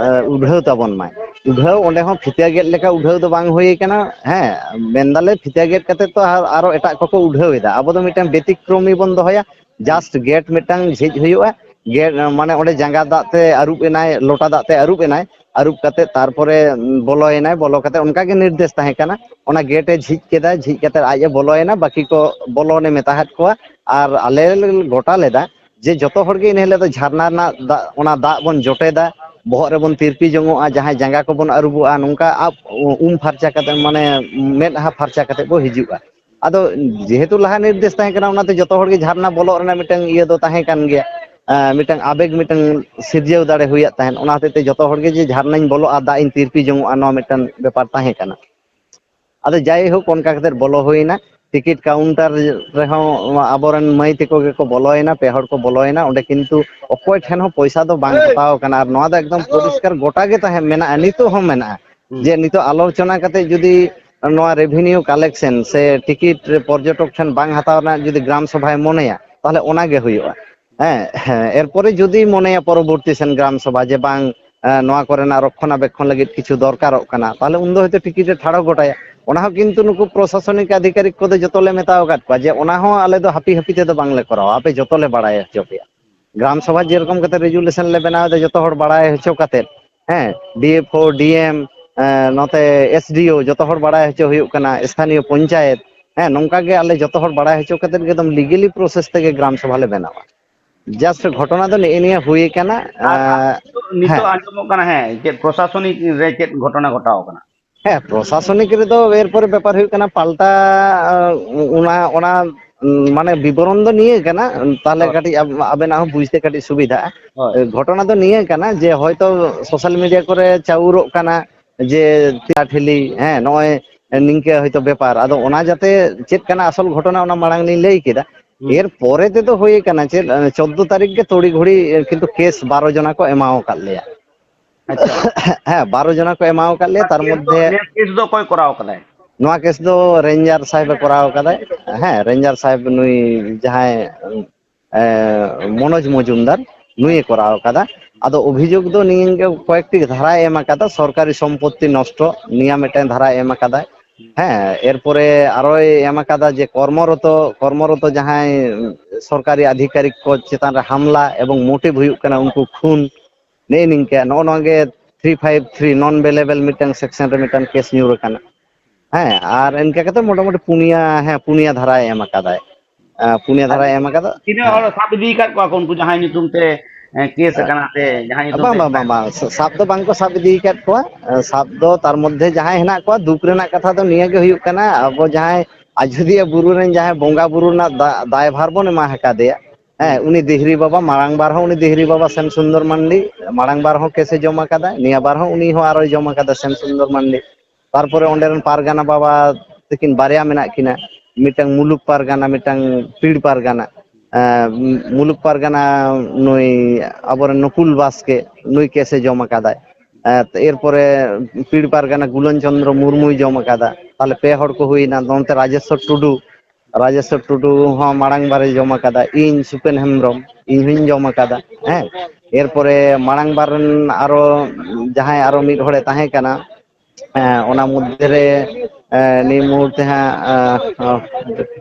ᱩᱰᱷᱟᱹᱣ ᱛᱟᱵᱚᱱ ᱢᱟᱭ᱾ ᱩᱰᱷᱟᱹᱣ ᱚᱸᱰᱮ ᱦᱚᱸ ᱯᱷᱤᱛᱟᱹ ᱜᱮᱫ ᱞᱮᱠᱟ ᱩᱰᱷᱟᱹᱣ ᱫᱚ ᱵᱟᱝ ᱦᱩᱭ ᱠᱟᱱᱟ᱾ ᱦᱮᱸ, ᱢᱮᱱᱫᱟᱞᱮ ᱯᱷᱤᱛᱟᱹ ᱜᱮᱫ ᱠᱟᱛᱮ ᱛᱚ ᱟᱨᱚ ᱮᱴᱟᱜ ᱠᱚᱠᱚ ᱩᱰᱷᱟᱹᱣ ᱮᱫᱟ, ᱟᱵᱚ ᱫᱚ ᱢᱤᱫᱴᱟᱝ ᱵᱮᱛᱤᱠᱨᱚᱢᱤ ᱵᱚᱱ ᱫᱚᱦᱚᱭᱟ᱾ ᱡᱟᱥᱴ ᱜᱮᱴ ᱢᱤᱫᱴᱟᱝ ᱡᱷᱤᱡ ᱦᱩᱭᱩᱜᱼᱟ᱾ ᱜᱮᱴ ᱢᱟᱱᱮ ᱚᱸᱰᱮ ᱡᱟᱸᱜᱟ ᱫᱟᱜ ᱛᱮ ᱟᱹᱨᱩᱵ ᱮᱱᱟᱭ, ᱞᱚᱴᱟ ᱫᱟᱜ ᱛᱮ ᱟᱹᱨᱩᱵ ᱮᱱᱟᱭ, ᱟᱹᱨᱩᱵ ᱠᱟᱛᱮ ᱛᱟᱨᱯᱚᱨᱮ ᱵᱚᱞᱚᱭᱮᱱᱟᱭ᱾ ᱵᱚᱞᱚ ᱠᱟᱛᱮ ᱚᱱᱠᱟ ᱜᱮ ᱱᱤᱨᱫᱮᱥ ᱛᱟᱦᱮᱸ ᱠᱟᱱᱟ, ᱚᱱᱟ ᱜᱮᱴ ᱮ ᱡᱷᱤᱡ ᱠᱮᱫᱟ, ᱡᱷᱤᱡ ᱠᱟᱛᱮ ᱟᱡ ᱮ ᱵᱚᱞᱚᱭᱮᱱᱟ, ᱵᱟᱹᱠᱤ ᱠᱚ ᱵᱚᱞᱚᱱᱮ ᱢᱮᱛᱟ ᱦᱟᱫ ᱠᱚᱣᱟ᱾ ᱟᱨ ᱟᱞᱮ ᱞᱮ ᱜᱚᱴᱟ ᱞᱮᱫᱟ ᱡᱮ ᱡᱚᱛᱚ ᱦᱚᱲ ᱜᱮ ᱤᱱᱟᱹ ᱦᱤᱞᱳᱜ ᱫᱚ ᱡᱷᱟᱨᱱᱟ ᱨᱮᱱᱟᱜ ᱫᱟᱜ, ᱚᱱᱟ ᱫᱟᱜ ᱵᱚᱱ ᱡᱚᱴᱮᱫᱟ, ᱵᱚᱦᱚᱜ ᱨᱮᱵᱚᱱ ᱛᱤᱨᱯᱤ ᱡᱚᱝᱚᱜᱼᱟ, ᱡᱟᱦᱟᱸᱭ ᱡᱟᱸᱜᱟ ᱠᱚᱵᱚᱱ ᱟᱹᱨᱩᱵᱚᱜᱼᱟ, ᱱᱚᱝᱠᱟ ᱟᱵ ᱩᱢ ᱯᱷᱟᱨᱪᱟ ᱠᱟᱛᱮ, ᱢᱟᱱᱮ ᱢᱮᱫᱦᱟ ᱯᱷᱟᱨᱪᱟ ᱠᱟᱛᱮ ᱵᱚ ᱦᱤᱡᱩᱜᱼᱟ᱾ ᱟᱫᱚ ᱡᱮᱦᱮᱛᱩ ᱞᱟᱦᱟ ᱱᱤᱨᱫᱮᱥ ᱛᱟᱦᱮᱸ ᱠᱟᱱᱟ, ᱚᱱᱟᱛᱮ ᱡᱚᱛᱚ ᱦᱚᱲ ᱜᱮ ᱡᱷᱟᱨᱱᱟ ᱵᱚᱞᱚᱜ ᱨᱮᱱᱟᱜ ᱢᱤᱫᱴᱟᱝ ᱤᱭᱟᱹ ᱫᱚ ᱛᱟᱦᱮᱸ ᱠᱟᱱ ᱜᱮᱭᱟ, ᱮᱸ, ᱢᱤᱫᱴᱟᱝ ᱟᱵᱮᱜᱽ ᱢᱤᱫᱴᱟᱝ ᱥᱤᱨᱡᱟᱹᱣ ᱫᱟᱲᱮ ᱦᱩᱭᱟᱫ ᱛᱟᱦᱮᱸᱫ᱾ ᱚᱱᱟ ᱦᱚᱛᱮᱡ ᱛᱮ ᱡᱚᱛᱚ ᱦᱚᱲ ᱜᱮ ᱡᱮ ᱡᱷᱟᱨᱱᱟᱧ ᱵᱚᱞᱚᱜᱼᱟ, ᱫᱟᱜ ᱤᱧ ᱛᱤᱨᱯᱤ ᱡᱚᱝᱚᱜᱼᱟ, ᱱᱚᱣᱟ ᱢᱤᱫᱴᱟᱝ ᱵᱮᱯᱟᱨ ᱛᱟᱦᱮᱸ ᱠᱟᱱᱟ᱾ ᱟᱫᱚ ᱡᱟᱭᱦᱳᱠ, ᱚᱱᱠᱟ ᱠᱟᱛᱮ ᱵᱚᱞᱚ ᱦᱩᱭᱱᱟ᱾ ᱴᱤᱠᱤᱴ ᱠᱟᱣᱩᱱᱴᱟᱨ ᱨᱮᱦᱚᱸ ᱟᱵᱚᱨᱮᱱ ᱢᱟᱹᱭ ᱛᱟᱠᱚ ᱜᱮᱠᱚ ᱵᱚᱞᱚᱭᱮᱱᱟ, ᱯᱮ ᱦᱚᱲ ᱠᱚ ᱵᱚᱞᱚᱭᱮᱱᱟ᱾ ᱚᱸᱰᱮ ᱠᱤᱱᱛᱩ ᱚᱠᱚᱭ ᱴᱷᱮᱱ ᱦᱚᱸ ᱯᱚᱭᱥᱟ ᱫᱚ ᱵᱟᱝ ᱦᱟᱛᱟᱣ ᱠᱟᱱᱟ, ᱟᱨ ᱱᱚᱣᱟ ᱫᱚ ᱮᱠᱫᱚᱢ ᱯᱚᱨᱤᱥᱠᱟᱨ ᱜᱚᱴᱟ ᱜᱮ ᱛᱟᱦᱮᱸ ᱢᱮᱱᱟᱜᱼᱟ, ᱱᱤᱛᱚᱜ ᱦᱚᱸ ᱢᱮᱱᱟᱜᱼᱟ᱾ ᱦᱩᱸ᱾ ᱡᱮ ᱱᱤᱛᱚᱜ ᱟᱞᱳᱪᱚᱱᱟ ᱠᱟᱛᱮ ᱡᱩᱫᱤ ᱱᱚᱣᱟ ᱨᱮᱵᱷᱤᱱᱤᱭᱩ ᱠᱟᱞᱮᱠᱥᱚᱱ ᱥᱮ ᱴᱤᱠᱤᱴ ᱨᱮ ᱯᱚᱨᱡᱚᱴᱚᱠ ᱴᱷᱮᱱ ᱵᱟᱝ ᱦᱟᱛᱟᱣ ᱨᱮᱱᱟᱜ ᱡᱩᱫᱤ ᱜᱨᱟᱢ ᱥᱚᱵᱷᱟᱭ ᱢᱚᱱᱮᱭᱟ, ᱛᱟᱦᱚᱞᱮ ᱚᱱᱟ ᱜᱮ ᱦᱩᱭᱩᱜᱼᱟ᱾ ᱦᱮᱸ, ᱦᱮᱸ, ᱮᱨᱯᱚᱨᱮ ᱡᱩᱫᱤ ᱢᱚᱱᱮᱭᱟ ᱯᱚᱨᱚᱵᱚᱨᱛᱤ ᱥᱮᱱ ᱜᱨᱟᱢ ᱥᱚᱵᱷᱟ ᱡᱮ ᱵᱟᱝ, ᱮᱸ, ᱱᱚᱣᱟ ᱠᱚᱨᱮᱱᱟᱜ ᱨᱚᱠᱠᱷᱚᱱᱟᱵᱮᱠᱠᱷᱚᱱ ᱞᱟᱹᱜᱤᱫ ᱠᱤᱪᱷᱩ ᱫᱚᱨᱠᱟᱨᱚᱜ ᱠᱟᱱᱟ, ᱛᱟᱦᱚᱞᱮ ᱩᱱᱫᱚ ᱦᱚᱭᱛᱳ ᱴᱤᱠᱤᱴ ᱮ ᱴᱷᱟᱲᱚ ᱜᱚᱴᱟᱭᱟ᱾ ᱚᱱᱟ ᱦᱚᱸ ᱠᱤᱱᱛᱩ ᱱᱩᱠᱩ ᱯᱨᱚᱥᱟᱥᱚᱱᱤᱠ ᱟᱫᱷᱤᱠᱟᱨᱤᱠ ᱠᱚᱫᱚ ᱡᱚᱛᱚ ᱞᱮ ᱢᱮᱛᱟᱣ ᱟᱠᱟᱫ ᱠᱚᱣᱟ ᱡᱮ ᱚᱱᱟ ᱦᱚᱸ ᱟᱞᱮ ᱫᱚ ᱦᱟᱹᱯᱤ ᱦᱟᱹᱯᱤ ᱛᱮᱫᱚ ᱵᱟᱝᱞᱮ ᱠᱚᱨᱟᱣᱟ, ᱟᱯᱮ ᱡᱚᱛᱚ ᱞᱮ ᱵᱟᱲᱟᱭ ᱦᱚᱪᱚ ᱯᱮᱭᱟ᱾ ᱜᱨᱟᱢ ᱥᱚᱵᱷᱟ ᱡᱮᱨᱚᱠᱚᱢ ᱠᱟᱛᱮ ᱨᱮᱡᱩᱞᱮᱥᱚᱱ ᱞᱮ ᱵᱮᱱᱟᱣ ᱮᱫᱟ, ᱡᱚᱛᱚ ᱦᱚᱲ ᱵᱟᱲᱟᱭ ᱦᱚᱪᱚ ᱠᱟᱛᱮ, ᱦᱮᱸ, ᱰᱤ ᱮᱯᱷ ᱳ, ᱰᱤ ᱮᱢ, ᱮᱸ, ᱱᱚᱛᱮ ᱮᱥ ᱰᱤ ᱳ, ᱡᱚᱛᱚ ᱦᱚᱲ ᱵᱟᱲᱟᱭ ᱦᱚᱪᱚ ᱦᱩᱭᱩᱜ ᱠᱟᱱᱟ, ᱥᱛᱷᱟᱱᱤᱭᱚ ᱯᱚᱧᱪᱟᱭᱮᱛ, ᱦᱮᱸ, ᱱᱚᱝᱠᱟ ᱜᱮ ᱟᱞᱮ ᱡᱚᱛᱚ ᱦᱚᱲ ᱵᱟᱲᱟᱭ ᱦᱚᱪᱚ ᱠᱟᱛᱮ ᱜᱮ ᱮᱠᱫᱚᱢ ᱞᱤᱜᱮᱞᱤ ᱯᱨᱚᱥᱮᱥ ᱛᱮᱜᱮ ᱜᱨᱟᱢ ᱥᱚᱵᱷᱟ ᱞᱮ ᱵᱮᱱᱟᱣᱟ᱾ ᱡᱟᱥᱴ ᱜᱷᱚᱴᱚᱱᱟ ᱫᱚ ᱱᱮᱜᱼᱮ ᱱᱤᱭᱟᱹ ᱦᱩᱭ ᱠᱟᱱᱟ᱾ ᱟᱨ ᱮᱸ, ᱱᱤᱛᱚᱜ ᱦᱮᱸ᱾ ᱟᱸᱡᱚᱢᱚᱜ ᱠᱟᱱᱟ, ᱦᱮᱸ, ᱪᱮᱫ ᱯᱨᱚᱥᱟᱥᱚᱱᱤᱠ ᱨᱮ ᱪᱮᱫ ᱜᱷᱚᱴᱚᱱᱟ ᱜᱷᱚᱴᱟᱣ ᱠᱟᱱᱟ? ᱦᱮᱸ, ᱯᱨᱚᱥᱟᱥᱚᱱᱤᱠ ᱨᱮᱫᱚ ᱮᱨᱯᱚᱨᱮ ᱵᱮᱯᱟᱨ ᱦᱩᱭᱩᱜ ᱠᱟᱱᱟ, ᱯᱟᱞᱴᱟ, ᱟᱸ, ᱚᱱᱟ, ᱚᱱᱟ, ᱩᱸ, ᱢᱟᱱᱮ ᱵᱤᱵᱚᱨᱚᱱ ᱫᱚ ᱱᱤᱭᱟᱹ ᱠᱟᱱᱟ᱾ ᱛᱟᱦᱞᱮ ᱦᱳᱭ᱾ ᱠᱟᱹᱴᱤᱡ ᱟᱵ-, ᱟᱵᱮᱱᱟᱜ ᱦᱚᱸ ᱵᱩᱡᱽᱛᱮ ᱠᱟᱹᱴᱤᱡ ᱥᱩᱵᱤᱫᱷᱟᱜᱼᱟ᱾ ᱦᱳᱭ᱾ ᱜᱷᱚᱴᱚᱱᱟ ᱫᱚ ᱱᱤᱭᱟᱹ ᱠᱟᱱᱟ ᱡᱮ ᱦᱚᱭᱛᱚ ᱥᱳᱥᱟᱞ ᱢᱤᱰᱤᱭᱟ ᱠᱚᱨᱮ ᱪᱟᱹᱣᱩᱨᱚᱜ ᱠᱟᱱᱟ ᱡᱮ ᱴᱷᱮᱞᱟ ᱴᱷᱮᱞᱤ, ᱦᱮᱸ, ᱱᱚᱜᱼᱚᱭ ᱱᱤᱝᱠᱟᱹ ᱦᱚᱭᱛᱚ ᱵᱮᱯᱟᱨ᱾ ᱟᱫᱚ ᱚᱱᱟ ᱡᱟᱛᱮ ᱪᱮᱫ ᱠᱟᱱᱟ ᱟᱥᱚᱞ ᱜᱷᱚᱴᱚᱱᱟ, ᱚᱱᱟ ᱢᱟᱲᱟᱝ ᱞᱤᱧ ᱞᱟᱹᱭ ᱠᱮᱫᱟ᱾ ᱦᱩᱸ᱾ ᱮᱨ ᱯᱚᱨᱮ ᱛᱮᱫᱚ ᱦᱩᱭ ᱠᱟᱱᱟ ᱪᱮᱫ, ᱪᱳᱫᱽᱫᱳ ᱛᱟᱹᱨᱤᱠᱷ ᱜᱮ ᱛᱚᱲᱤ ᱜᱷᱩᱲᱤ, ᱠᱤᱱᱛᱩ ᱠᱮᱥ ᱵᱟᱨᱚ ᱡᱚᱱᱟ ᱠᱚ ᱮᱢᱟᱣ ᱟᱠᱟᱫ ᱞᱮᱭᱟ᱾ ᱟᱪᱪᱷᱟ᱾ ᱦᱮᱸ, ᱵᱟᱨᱚ ᱡᱚᱱᱟ ᱠᱚ ᱮᱢᱟᱣ ᱟᱠᱟᱫ ᱞᱮᱭᱟ, ᱛᱟᱨ ᱠᱮᱥ ᱫᱚ, ᱢᱚᱫᱽᱫᱷᱮ ᱱᱤᱭᱟᱹ ᱠᱮᱥ ᱫᱚ ᱚᱠᱚᱭ ᱠᱚᱨᱟᱣ ᱠᱟᱫᱟᱭ? ᱱᱚᱣᱟ ᱠᱮᱥ ᱫᱚ ᱨᱮᱧᱡᱟᱨ ᱥᱟᱦᱮᱵᱽ ᱮ ᱠᱚᱨᱟᱣ ᱠᱟᱫᱟᱭ᱾ ᱦᱮᱸ, ᱨᱮᱧᱡᱟᱨ ᱥᱟᱦᱮᱵᱽ ᱱᱩᱭ ᱡᱟᱦᱟᱸᱭ ᱮ, ᱢᱚᱱᱳᱡᱽ ᱢᱚᱡᱩᱢᱫᱟᱨ, ᱱᱩᱭᱮ ᱠᱚᱨᱟᱣ ᱟᱠᱟᱫᱟ᱾ ᱟᱫᱚ ᱚᱵᱷᱤᱡᱳᱜᱽ ᱫᱚ ᱱᱤᱭᱟᱹ ᱠᱚᱭᱮᱠᱴᱤ ᱫᱷᱟᱨᱟᱭ ᱮᱢ ᱟᱠᱟᱫᱟ, ᱥᱚᱨᱠᱟᱨᱤ ᱥᱚᱢᱯᱚᱛᱛᱤ ᱱᱚᱥᱴᱚ, ᱱᱤᱭᱟᱹ ᱢᱤᱫᱴᱟᱝ ᱫᱷᱟᱨᱟᱭ ᱮᱢ ᱟᱠᱟᱫᱟ᱾ ᱦᱮᱸ, ᱮᱨᱯᱚᱨᱮ ᱟᱨᱚᱭ ᱮᱢ ᱟᱠᱟᱫᱟ ᱡᱮ ᱠᱚᱨᱢᱚᱨᱚᱛᱚ, ᱠᱚᱨᱢᱚᱨᱚᱛᱚ ᱡᱟᱦᱟᱸᱭ ᱥᱚᱨᱠᱟᱨᱤ ᱟᱫᱷᱤᱠᱟᱨᱤᱠ ᱠᱚ ᱪᱮᱛᱟᱱ ᱨᱮ ᱦᱟᱢᱞᱟ ᱮᱵᱚᱝ motive ᱦᱩᱭᱩᱜ ᱠᱟᱱᱟ ᱩᱱᱠᱩ ᱠᱷᱩᱱ, ᱱᱮᱜᱼᱮ ᱱᱤᱝᱠᱟᱹ᱾ ᱱᱚᱜᱼᱚ ᱱᱚᱣᱟ ᱜᱮ three five three non bailable ᱢᱤᱫᱴᱟᱝ section ᱨᱮ ᱢᱤᱫᱴᱟᱝ case ᱧᱩᱨ ᱟᱠᱟᱱᱟ᱾ ᱦᱮᱸ, ᱟᱨ ᱤᱱᱠᱟᱹ ᱠᱟᱛᱮ ᱢᱚᱴᱟᱢᱩᱴᱤ ᱯᱩᱱᱭᱟ, ᱦᱮᱸ, ᱯᱩᱱᱭᱟ ᱫᱷᱟᱨᱟᱭ ᱮᱢ ᱟᱠᱟᱫᱟᱭ᱾ ᱮᱸ, ᱯᱩᱱᱭᱟ ᱫᱷᱟᱨᱟᱭ ᱮᱢ ᱟᱠᱟᱫᱟ᱾ ᱛᱤᱱᱟᱹᱜ ᱦᱚᱲ ᱥᱟᱵ ᱤᱫᱤ ᱟᱠᱟᱫ ᱠᱚᱣᱟ ᱠᱚ ᱩᱱᱠᱩ ᱡᱟᱦᱟᱸᱭ ᱧᱩᱛᱩᱢ ᱛᱮ ᱮ, ᱠᱮᱥ ᱟᱠᱟᱱᱟ ᱥᱮ ᱡᱟᱦᱟᱸᱭ ᱧᱩᱛᱩᱢ ᱵᱟᱝ ᱛᱮ? ᱵᱟᱝ ᱵᱟᱝ ᱵᱟᱝ, ᱥᱟᱵ ᱫᱚ ᱵᱟᱝ ᱠᱚ ᱥᱟᱵ ᱤᱫᱤ ᱟᱠᱟᱫ ᱠᱚᱣᱟ᱾ ᱥᱟᱵ ᱫᱚ ᱛᱟᱨ ᱢᱚᱫᱽᱫᱷᱮ ᱡᱟᱦᱟᱸᱭ ᱦᱮᱱᱟᱜ ᱠᱚᱣᱟ, ᱫᱩᱠ ᱨᱮᱱᱟᱜ ᱠᱟᱛᱷᱟ ᱫᱚ ᱱᱤᱭᱟᱹ ᱜᱮ ᱦᱩᱭᱩᱜ ᱠᱟᱱᱟ, ᱟᱵᱚ ᱡᱟᱦᱟᱸᱭ ᱟᱡᱚᱫᱤᱭᱟᱹ ᱵᱩᱨᱩ ᱨᱮᱱ ᱡᱟᱦᱟᱸᱭ ᱵᱚᱸᱜᱟ ᱵᱩᱨᱩ ᱨᱮᱱᱟᱜ ᱫᱟ-, ᱫᱟᱭᱵᱷᱟᱨ ᱵᱚᱱ ᱮᱢᱟ ᱟᱠᱟᱫᱮᱭᱟ, ᱦᱮᱸ, ᱩᱱᱤ ᱫᱤᱦᱨᱤ ᱵᱟᱵᱟ, ᱢᱟᱲᱟᱝ ᱵᱟᱨ ᱦᱚᱸ ᱩᱱᱤ ᱫᱤᱦᱨᱤ ᱵᱟᱵᱟ ᱥᱮᱱ ᱥᱩᱱᱫᱚᱨ ᱢᱟᱱᱰᱤ ᱢᱟᱲᱟᱝ ᱵᱟᱨ ᱦᱚᱸ ᱠᱮᱥ ᱮ ᱡᱚᱢ ᱟᱠᱟᱫᱟ, ᱱᱤᱭᱟᱹ ᱵᱟᱨ ᱦᱚᱸ ᱩᱱᱤ ᱦᱚᱸ ᱟᱨᱚᱭ ᱡᱚᱢ ᱟᱠᱟᱫᱟ ᱥᱮᱱ ᱥᱩᱱᱫᱚᱨ ᱢᱟᱱᱰᱤ᱾ ᱛᱟᱨᱯᱚᱨᱮ ᱚᱸᱰᱮ ᱨᱮᱱ ᱯᱟᱨᱜᱟᱱᱟ ᱵᱟᱵᱟ ᱛᱟᱹᱠᱤᱱ ᱵᱟᱨᱭᱟ ᱢᱮᱱᱟᱜ ᱠᱤᱱᱟ, ᱢᱤᱫᱴᱟᱝ ᱢᱩᱞᱩᱠ ᱯᱟᱨᱜᱟᱱᱟ, ᱢᱤᱫᱴᱟᱝ ᱯᱤᱲ ᱯᱟᱨᱜᱟᱱᱟ᱾ ᱮᱸ, ᱢᱩᱞᱩᱠ ᱯᱟᱨᱜᱟᱱᱟ ᱱᱩᱭ ᱟᱵᱚᱨᱮᱱ ᱱᱩᱠᱩᱞ ᱵᱟᱥᱠᱮ, ᱱᱩᱭ ᱠᱮᱥ ᱮ ᱡᱚᱢ ᱟᱠᱟᱫᱟᱭ᱾ ᱮᱸ, ᱮᱨᱯᱚᱨᱮ ᱯᱤᱲ ᱯᱟᱨᱜᱟᱱᱟ ᱜᱩᱞᱚᱱ ᱪᱚᱸᱫᱽᱨᱚ ᱢᱩᱨᱢᱩᱭ ᱡᱚᱢ ᱟᱠᱟᱫᱟ᱾ ᱛᱟᱦᱞᱮ ᱯᱮ ᱦᱚᱲ ᱠᱚ ᱦᱩᱭᱱᱟ᱾ ᱱᱚᱱᱛᱮ ᱨᱟᱡᱮᱥᱥᱚᱨ ᱴᱩᱰᱩ, ᱨᱟᱡᱮᱥᱥᱚᱨ ᱴᱩᱰᱩ ᱦᱚᱸ ᱢᱟᱲᱟᱝ ᱵᱟᱨᱮ ᱡᱚᱢ ᱟᱠᱟᱫᱟ, ᱤᱧ ᱥᱩᱯᱮᱱ ᱦᱮᱢᱵᱨᱚᱢ, ᱤᱧ ᱦᱚᱸᱧ ᱡᱚᱢ ᱟᱠᱟᱫᱟ᱾ ᱦᱮᱸ, ᱮᱨᱯᱚᱨᱮ ᱢᱟᱲᱟᱝ ᱵᱟᱨ ᱨᱮᱱ ᱟᱨᱚ ᱡᱟᱦᱟᱸᱭ ᱟᱨᱚ ᱢᱤᱫ ᱦᱚᱲᱮ ᱛᱟᱦᱮᱸ ᱠᱟᱱᱟ, ᱦᱮᱸ, ᱚᱱᱟ ᱢᱚᱫᱽᱫᱷᱮ ᱨᱮ, ᱮᱸ, ᱱᱤᱭᱟᱹ ᱢᱩᱦᱩᱨᱛᱮ ᱦᱟᱸᱜ, ᱮᱸ,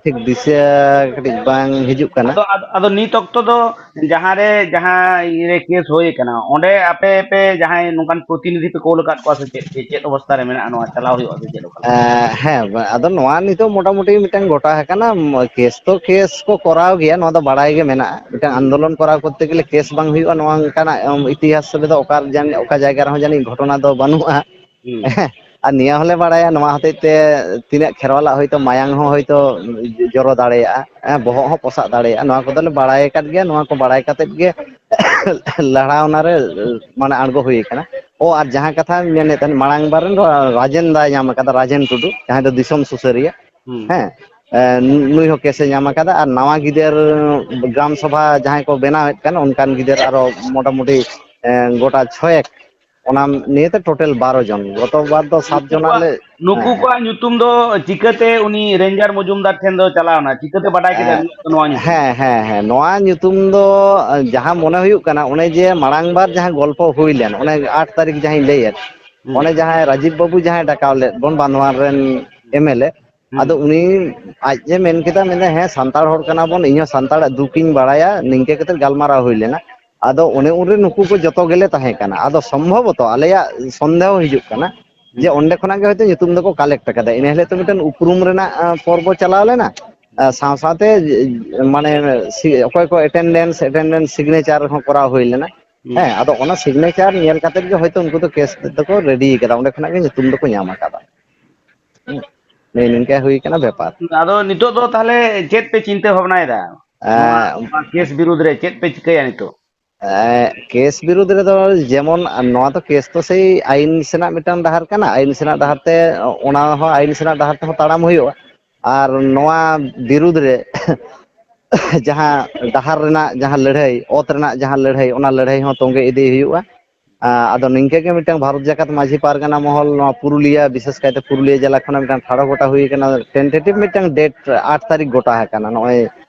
ᱴᱷᱤᱠ ᱫᱤᱥᱟᱹ ᱠᱟᱹᱴᱤᱡ ᱵᱟᱝ ᱦᱤᱡᱩᱜ ᱠᱟᱱᱟ᱾ ᱟᱫᱚ, ᱟᱫᱚ, ᱟᱫᱚ ᱱᱤᱛ ᱚᱠᱛᱚ ᱫᱚ ᱡᱟᱦᱟᱸ ᱨᱮ, ᱡᱟᱦᱟᱸ ᱤᱭᱟᱹ ᱨᱮ ᱠᱮᱥ ᱦᱩᱭ ᱟᱠᱟᱱᱟ, ᱚᱸᱰᱮ ᱟᱯᱮ ᱯᱮ ᱡᱟᱦᱟᱸᱭ ᱱᱚᱝᱠᱟᱱ ᱯᱨᱚᱛᱤᱱᱤᱫᱷᱤ ᱯᱮ ᱠᱳᱞ ᱟᱠᱟᱫ ᱠᱚᱣᱟ ᱥᱮ ᱪᱮᱫ, ᱪᱮᱫ, ᱪᱮᱫ ᱚᱵᱚᱥᱛᱟ ᱨᱮ ᱢᱮᱱᱟᱜᱼᱟ, ᱱᱚᱣᱟ ᱪᱟᱞᱟᱣ ᱦᱩᱭᱩᱜᱼᱟ ᱥᱮ ᱪᱮᱫ ᱚᱠᱟ ᱞᱮᱠᱟ? ᱮᱸ, ᱦᱮᱸ, ᱟᱫᱚ ᱱᱚᱣᱟ ᱱᱤᱛᱚᱜ ᱢᱚᱴᱟᱢᱩᱴᱤ ᱢᱤᱫᱴᱟᱝ ᱜᱚᱴᱟ ᱟᱠᱟᱱᱟ, ᱩᱢ, ᱠᱮᱥ ᱛᱚ ᱠᱮᱥ ᱠᱚ ᱠᱚᱨᱟᱣ ᱜᱮᱭᱟ, ᱱᱚᱣᱟ ᱫᱚ ᱵᱟᱲᱟᱭ ᱜᱮ ᱢᱮᱱᱟᱜᱼᱟ᱾ ᱢᱤᱫᱴᱟᱝ ᱟᱱᱫᱳᱞᱚᱱ ᱠᱚᱨᱟᱣ ᱠᱚᱨᱛᱮ ᱜᱮᱞᱮ ᱠᱮᱥ ᱵᱟᱝ ᱦᱩᱭᱩᱜᱼᱟ, ᱱᱚᱣᱟ ᱚᱱᱠᱟᱱᱟᱜ, ᱩᱢ, ᱤᱛᱤᱦᱟᱥ ᱨᱮᱫᱚ ᱚᱠᱟ ᱡᱟᱱ-, ᱚᱠᱟ ᱡᱟᱭᱜᱟ ᱨᱮᱦᱚᱸ ᱡᱟᱹᱱᱤᱡ ᱜᱷᱚᱴᱚᱱᱟ ᱫᱚ ᱵᱟᱹᱱᱩᱜᱼᱟ᱾ ᱦᱩᱸ᱾ ᱟᱨ ᱱᱤᱭᱟᱹ ᱦᱚᱸᱞᱮ ᱵᱟᱲᱟᱭᱟ, ᱱᱚᱣᱟ ᱦᱚᱛᱮᱡ ᱛᱮ ᱛᱤᱱᱟᱹᱜ ᱠᱷᱮᱨᱣᱟᱞᱟᱜ ᱦᱚᱭᱛᱳ ᱢᱟᱭᱟᱝ ᱦᱚᱸ ᱦᱚᱭᱛᱳ ᱡᱚᱨᱚ ᱫᱟᱲᱮᱭᱟᱜᱼᱟ, ᱦᱮᱸ, ᱵᱚᱦᱚᱜ ᱦᱚᱸ ᱯᱚᱥᱟᱜ ᱫᱟᱲᱮᱭᱟᱜᱼᱟ, ᱱᱚᱣᱟ ᱠᱚᱫᱚᱞᱮ ᱵᱟᱲᱟᱭ ᱟᱠᱟᱫ ᱜᱮᱭᱟ᱾ ᱱᱚᱣᱟ ᱠᱚ ᱵᱟᱲᱟᱭ ᱠᱟᱛᱮᱫ ᱜᱮ ᱞᱟᱲᱟᱣᱱᱟ ᱨᱮ, ᱢᱟᱱᱮ, ᱟᱬᱜᱚ ᱦᱩᱭ ᱟᱠᱟᱱᱟ᱾ ᱚ, ᱟᱨ ᱡᱟᱦᱟᱸ ᱠᱟᱛᱷᱟ ᱢᱮᱱᱮᱫ ᱛᱟᱦᱮᱸᱫ, ᱢᱟᱲᱟᱝ ᱵᱟᱨ ᱨᱮᱱ ᱫᱚ ᱨᱟᱡᱮᱱ ᱫᱟᱭ ᱧᱟᱢ ᱟᱠᱟᱫᱟ, ᱨᱟᱡᱮᱱ ᱴᱩᱰᱩ, ᱡᱟᱦᱟᱸᱭ ᱫᱚ ᱫᱤᱥᱚᱢ ᱥᱩᱥᱟᱹᱨᱤᱭᱟᱹ, ᱦᱩᱸ᱾ ᱦᱮᱸ, ᱮ, ᱱᱩᱭ ᱦᱚᱸ ᱠᱮᱥᱮ ᱧᱟᱢ ᱟᱠᱟᱫᱟ᱾ ᱟᱨ ᱱᱟᱣᱟ ᱜᱤᱫᱟᱹᱨ ᱜᱨᱟᱢ ᱥᱚᱵᱷᱟ ᱡᱟᱦᱟᱸᱭ ᱠᱚ ᱵᱮᱱᱟᱣᱮᱫ ᱠᱟᱱ, ᱚᱱᱠᱟᱱ ᱜᱤᱫᱟᱹᱨ ᱟᱨᱚ ᱢᱚᱴᱟᱢᱩᱴᱤ, ᱮ, ᱜᱚᱴᱟ ᱪᱷᱚᱭᱮᱠ ᱚᱱᱟ ᱱᱤᱭᱮᱛᱮ ᱴᱳᱴᱟᱞ ᱵᱟᱨᱚ ᱡᱚᱱ᱾ ᱜᱚᱛᱚ ᱵᱟᱨ ᱫᱚ ᱥᱟᱛ ᱱᱩᱠᱩ ᱡᱚᱱᱟᱜ ᱠᱚᱣᱟᱜ, ᱞᱮ ᱱᱩᱠᱩ ᱦᱮᱸ, ᱦᱮᱸ᱾ ᱠᱚᱣᱟᱜ ᱧᱩᱛᱩᱢ ᱫᱚ ᱪᱤᱠᱟᱹᱛᱮ ᱩᱱᱤ ᱨᱮᱧᱡᱟᱨ ᱢᱚᱡᱩᱢᱫᱟᱨ ᱴᱷᱮᱱ ᱫᱚ ᱪᱟᱞᱟᱣ ᱮᱱᱟ? ᱪᱤᱠᱟᱹᱛᱮ ᱵᱟᱰᱟᱭ ᱠᱮᱫᱟ ᱮᱸ, ᱱᱩᱭᱟᱜ ᱫᱚ ᱱᱚᱣᱟ ᱧᱩᱛᱩᱢ? ᱦᱮᱸ, ᱦᱮᱸ, ᱦᱮᱸ᱾ ᱱᱚᱣᱟ ᱧᱩᱛᱩᱢ ᱫᱚ, ᱮᱸ, ᱡᱟᱦᱟᱸ ᱢᱚᱱᱮ ᱦᱩᱭᱩᱜ ᱠᱟᱱᱟ, ᱚᱱᱮ ᱡᱮ ᱢᱟᱲᱟᱝ ᱵᱟᱨ ᱡᱟᱦᱟᱸ ᱜᱚᱞᱯᱚ ᱦᱩᱭ ᱞᱮᱱ, ᱚᱱᱮ ᱟᱴ ᱛᱟᱹᱨᱤᱠᱷ ᱡᱟᱦᱟᱸᱧ ᱞᱟᱹᱭᱮᱫ, ᱦᱩᱸ᱾ ᱚᱱᱮ ᱡᱟᱦᱟᱸᱭ ᱨᱟᱡᱤᱵ ᱵᱟᱹᱵᱩ ᱡᱟᱦᱟᱸᱭ ᱰᱟᱠᱟᱣ ᱞᱮᱫ ᱵᱚᱱ, ᱵᱟᱸᱫᱷᱣᱟᱱ ᱨᱮᱱ ᱮᱢ ᱮᱞ ᱮ, ᱦᱩᱸ᱾ ᱟᱫᱚ ᱩᱱᱤ ᱟᱡ ᱮ ᱢᱮᱱ ᱠᱮᱫᱟ, ᱢᱮᱱᱫᱟ, "ᱦᱮᱸ, ᱥᱟᱱᱛᱟᱲ ᱦᱚᱲ ᱠᱟᱱᱟ ᱵᱚᱱ, ᱤᱧ ᱦᱚᱸ ᱥᱟᱱᱛᱟᱲᱟᱜ ᱫᱩᱠ ᱤᱧ ᱵᱟᱲᱟᱭᱟ", ᱱᱤᱝᱠᱟᱹ ᱠᱟᱛᱮ ᱜᱟᱞᱢᱟᱨᱟᱣ ᱦᱩᱭ ᱞᱮᱱᱟ᱾ ᱟᱫᱚ ᱚᱱᱮ ᱩᱱᱨᱮ ᱱᱩᱠᱩ ᱠᱚ ᱡᱚᱛᱚ ᱜᱮᱞᱮ ᱛᱟᱦᱮᱸ ᱠᱟᱱᱟ᱾ ᱟᱫᱚ ᱥᱚᱢᱵᱷᱚᱵᱚᱛᱚ ᱟᱞᱮᱭᱟᱜ ᱥᱚᱱᱫᱮᱦᱚ ᱦᱤᱡᱩᱜ ᱠᱟᱱᱟ ᱡᱮ ᱦᱩᱸ᱾ ᱚᱸᱰᱮ ᱠᱷᱚᱱᱟᱜ ᱜᱮ ᱦᱚᱭᱛᱳ ᱧᱩᱛᱩᱢ ᱫᱚᱠᱚ ᱠᱟᱞᱮᱠᱴ ᱟᱠᱟᱫᱟ᱾ ᱤᱱᱟᱹ ᱦᱤᱞᱳᱜ ᱛᱚ ᱢᱤᱫᱴᱮᱱ ᱩᱯᱨᱩᱢ ᱨᱮᱱᱟᱜ, ᱟᱸ, ᱯᱚᱨᱵᱚ ᱪᱟᱞᱟᱣ ᱞᱮᱱᱟ᱾ ᱟᱸ, ᱥᱟᱶ ᱥᱟᱶᱛᱮ, ᱡᱮ, ᱢᱟᱱᱮ, ᱥᱤ-, ᱚᱠᱚᱭ ᱠᱚ ᱮᱴᱮᱱᱰᱮᱱᱥ, ᱮᱴᱮᱱᱰᱮᱱᱥ ᱥᱤᱜᱽᱱᱮᱪᱟᱨ ᱦᱚᱸ ᱠᱚᱨᱟᱣ ᱦᱩᱭ ᱞᱮᱱᱟ᱾ ᱦᱩᱸ᱾ ᱦᱮᱸ, ᱟᱫᱚ ᱚᱱᱟ ᱥᱤᱜᱽᱱᱮᱪᱟᱨ ᱧᱮᱞ ᱠᱟᱛᱮ ᱜᱮ ᱦᱚᱭᱛᱳ ᱩᱱᱠᱩ ᱫᱚ ᱠᱮᱥ ᱫᱚᱠᱚ ᱨᱮᱰᱤ ᱟᱠᱟᱫᱟ, ᱚᱸᱰᱮ ᱠᱷᱚᱱᱟᱜ ᱜᱮ ᱧᱩᱛᱩᱢ ᱫᱚᱠᱚ ᱧᱟᱢ ᱟᱠᱟᱫᱟ᱾ ᱦᱩᱸ᱾ ᱱᱤᱭᱟᱹ ᱱᱤᱝᱠᱟᱹ ᱦᱩᱭ ᱠᱟᱱᱟ ᱵᱮᱯᱟᱨ᱾ ᱟᱫᱚ ᱱᱤᱛᱚᱜ ᱫᱚ ᱛᱟᱦᱚᱞᱮ ᱪᱮᱫ ᱯᱮ ᱪᱤᱱᱛᱟᱹ ᱵᱷᱟᱵᱽᱱᱟᱭᱮᱫᱟ? ᱱᱚᱣᱟ, ᱮᱸ, ᱱᱚᱣᱟ ᱠᱮᱥ ᱵᱤᱨᱩᱫᱽ ᱨᱮ ᱪᱮᱫ ᱯᱮ ᱪᱤᱠᱟᱹᱭᱟ ᱱᱤᱛᱚᱜ? ᱮᱸ, ᱠᱮᱥ ᱵᱤᱨᱩᱫᱽ ᱨᱮᱫᱚ ᱡᱮᱢᱚᱱ, ᱱᱚᱣᱟ ᱫᱚ ᱠᱮᱥ ᱫᱚ ᱥᱮᱭ ᱟᱭᱤᱱ ᱥᱮᱱᱟᱜ ᱢᱤᱫᱴᱟᱝ ᱰᱟᱦᱟᱨ ᱠᱟᱱᱟ, ᱟᱭᱤᱱ ᱥᱮᱱᱟᱜ ᱰᱟᱦᱟᱨ ᱛᱮ, ᱚᱱᱟ ᱦᱚᱸ ᱟᱭᱤᱱ ᱥᱮᱱᱟᱜ ᱰᱟᱦᱟᱨ ᱛᱮᱦᱚᱸ ᱛᱟᱲᱟᱢ ᱦᱩᱭᱩᱜᱼᱟ᱾ ᱟᱨ ᱱᱚᱣᱟ ᱵᱤᱨᱩᱫᱽ ᱨᱮ ᱡᱟᱦᱟᱸ ᱰᱟᱦᱟᱨ ᱨᱮᱱᱟᱜ ᱡᱟᱦᱟᱸ ᱞᱟᱹᱲᱦᱟᱹᱭ, ᱚᱛ ᱨᱮᱱᱟᱜ ᱡᱟᱦᱟᱸ ᱞᱟᱹᱲᱦᱟᱹᱭ, ᱚᱱᱟ ᱞᱟᱹᱲᱦᱟᱹᱭ ᱦᱚᱸ ᱛᱚᱸᱜᱮ ᱤᱫᱤ ᱦᱩᱭᱩᱜᱼᱟ᱾ ᱟᱸ, ᱟᱫᱚ ᱱᱤᱝᱠᱟᱹ ᱜᱮ ᱢᱤᱫᱴᱟᱝ ᱵᱷᱟᱨᱚᱛ ᱡᱟᱠᱟᱛ ᱢᱟᱹᱡᱷᱤ ᱯᱟᱨᱜᱟᱱᱟ ᱢᱚᱦᱚᱞ, ᱱᱚᱣᱟ ᱯᱩᱨᱩᱞᱤᱭᱟᱹ, ᱵᱤᱥᱮᱥ ᱠᱟᱭᱛᱮ ᱯᱩᱨᱩᱞᱤᱭᱟᱹ ᱡᱮᱞᱟ ᱠᱷᱚᱱᱟᱜ ᱢᱤᱫᱴᱟᱝ ᱴᱷᱟᱲᱚ ᱜᱚᱴᱟ ᱦᱩᱭ ᱟᱠᱟᱱᱟ, ᱴᱮᱱᱴᱮᱴᱤᱵᱷ ᱢᱤᱫᱴᱟᱝ ᱰᱮᱴ ᱟᱴ ᱛᱟᱹᱨᱤᱠᱷ ᱜᱚᱴᱟ ᱟᱠᱟᱱᱟ, ᱱᱚᱜᱼᱚᱭ,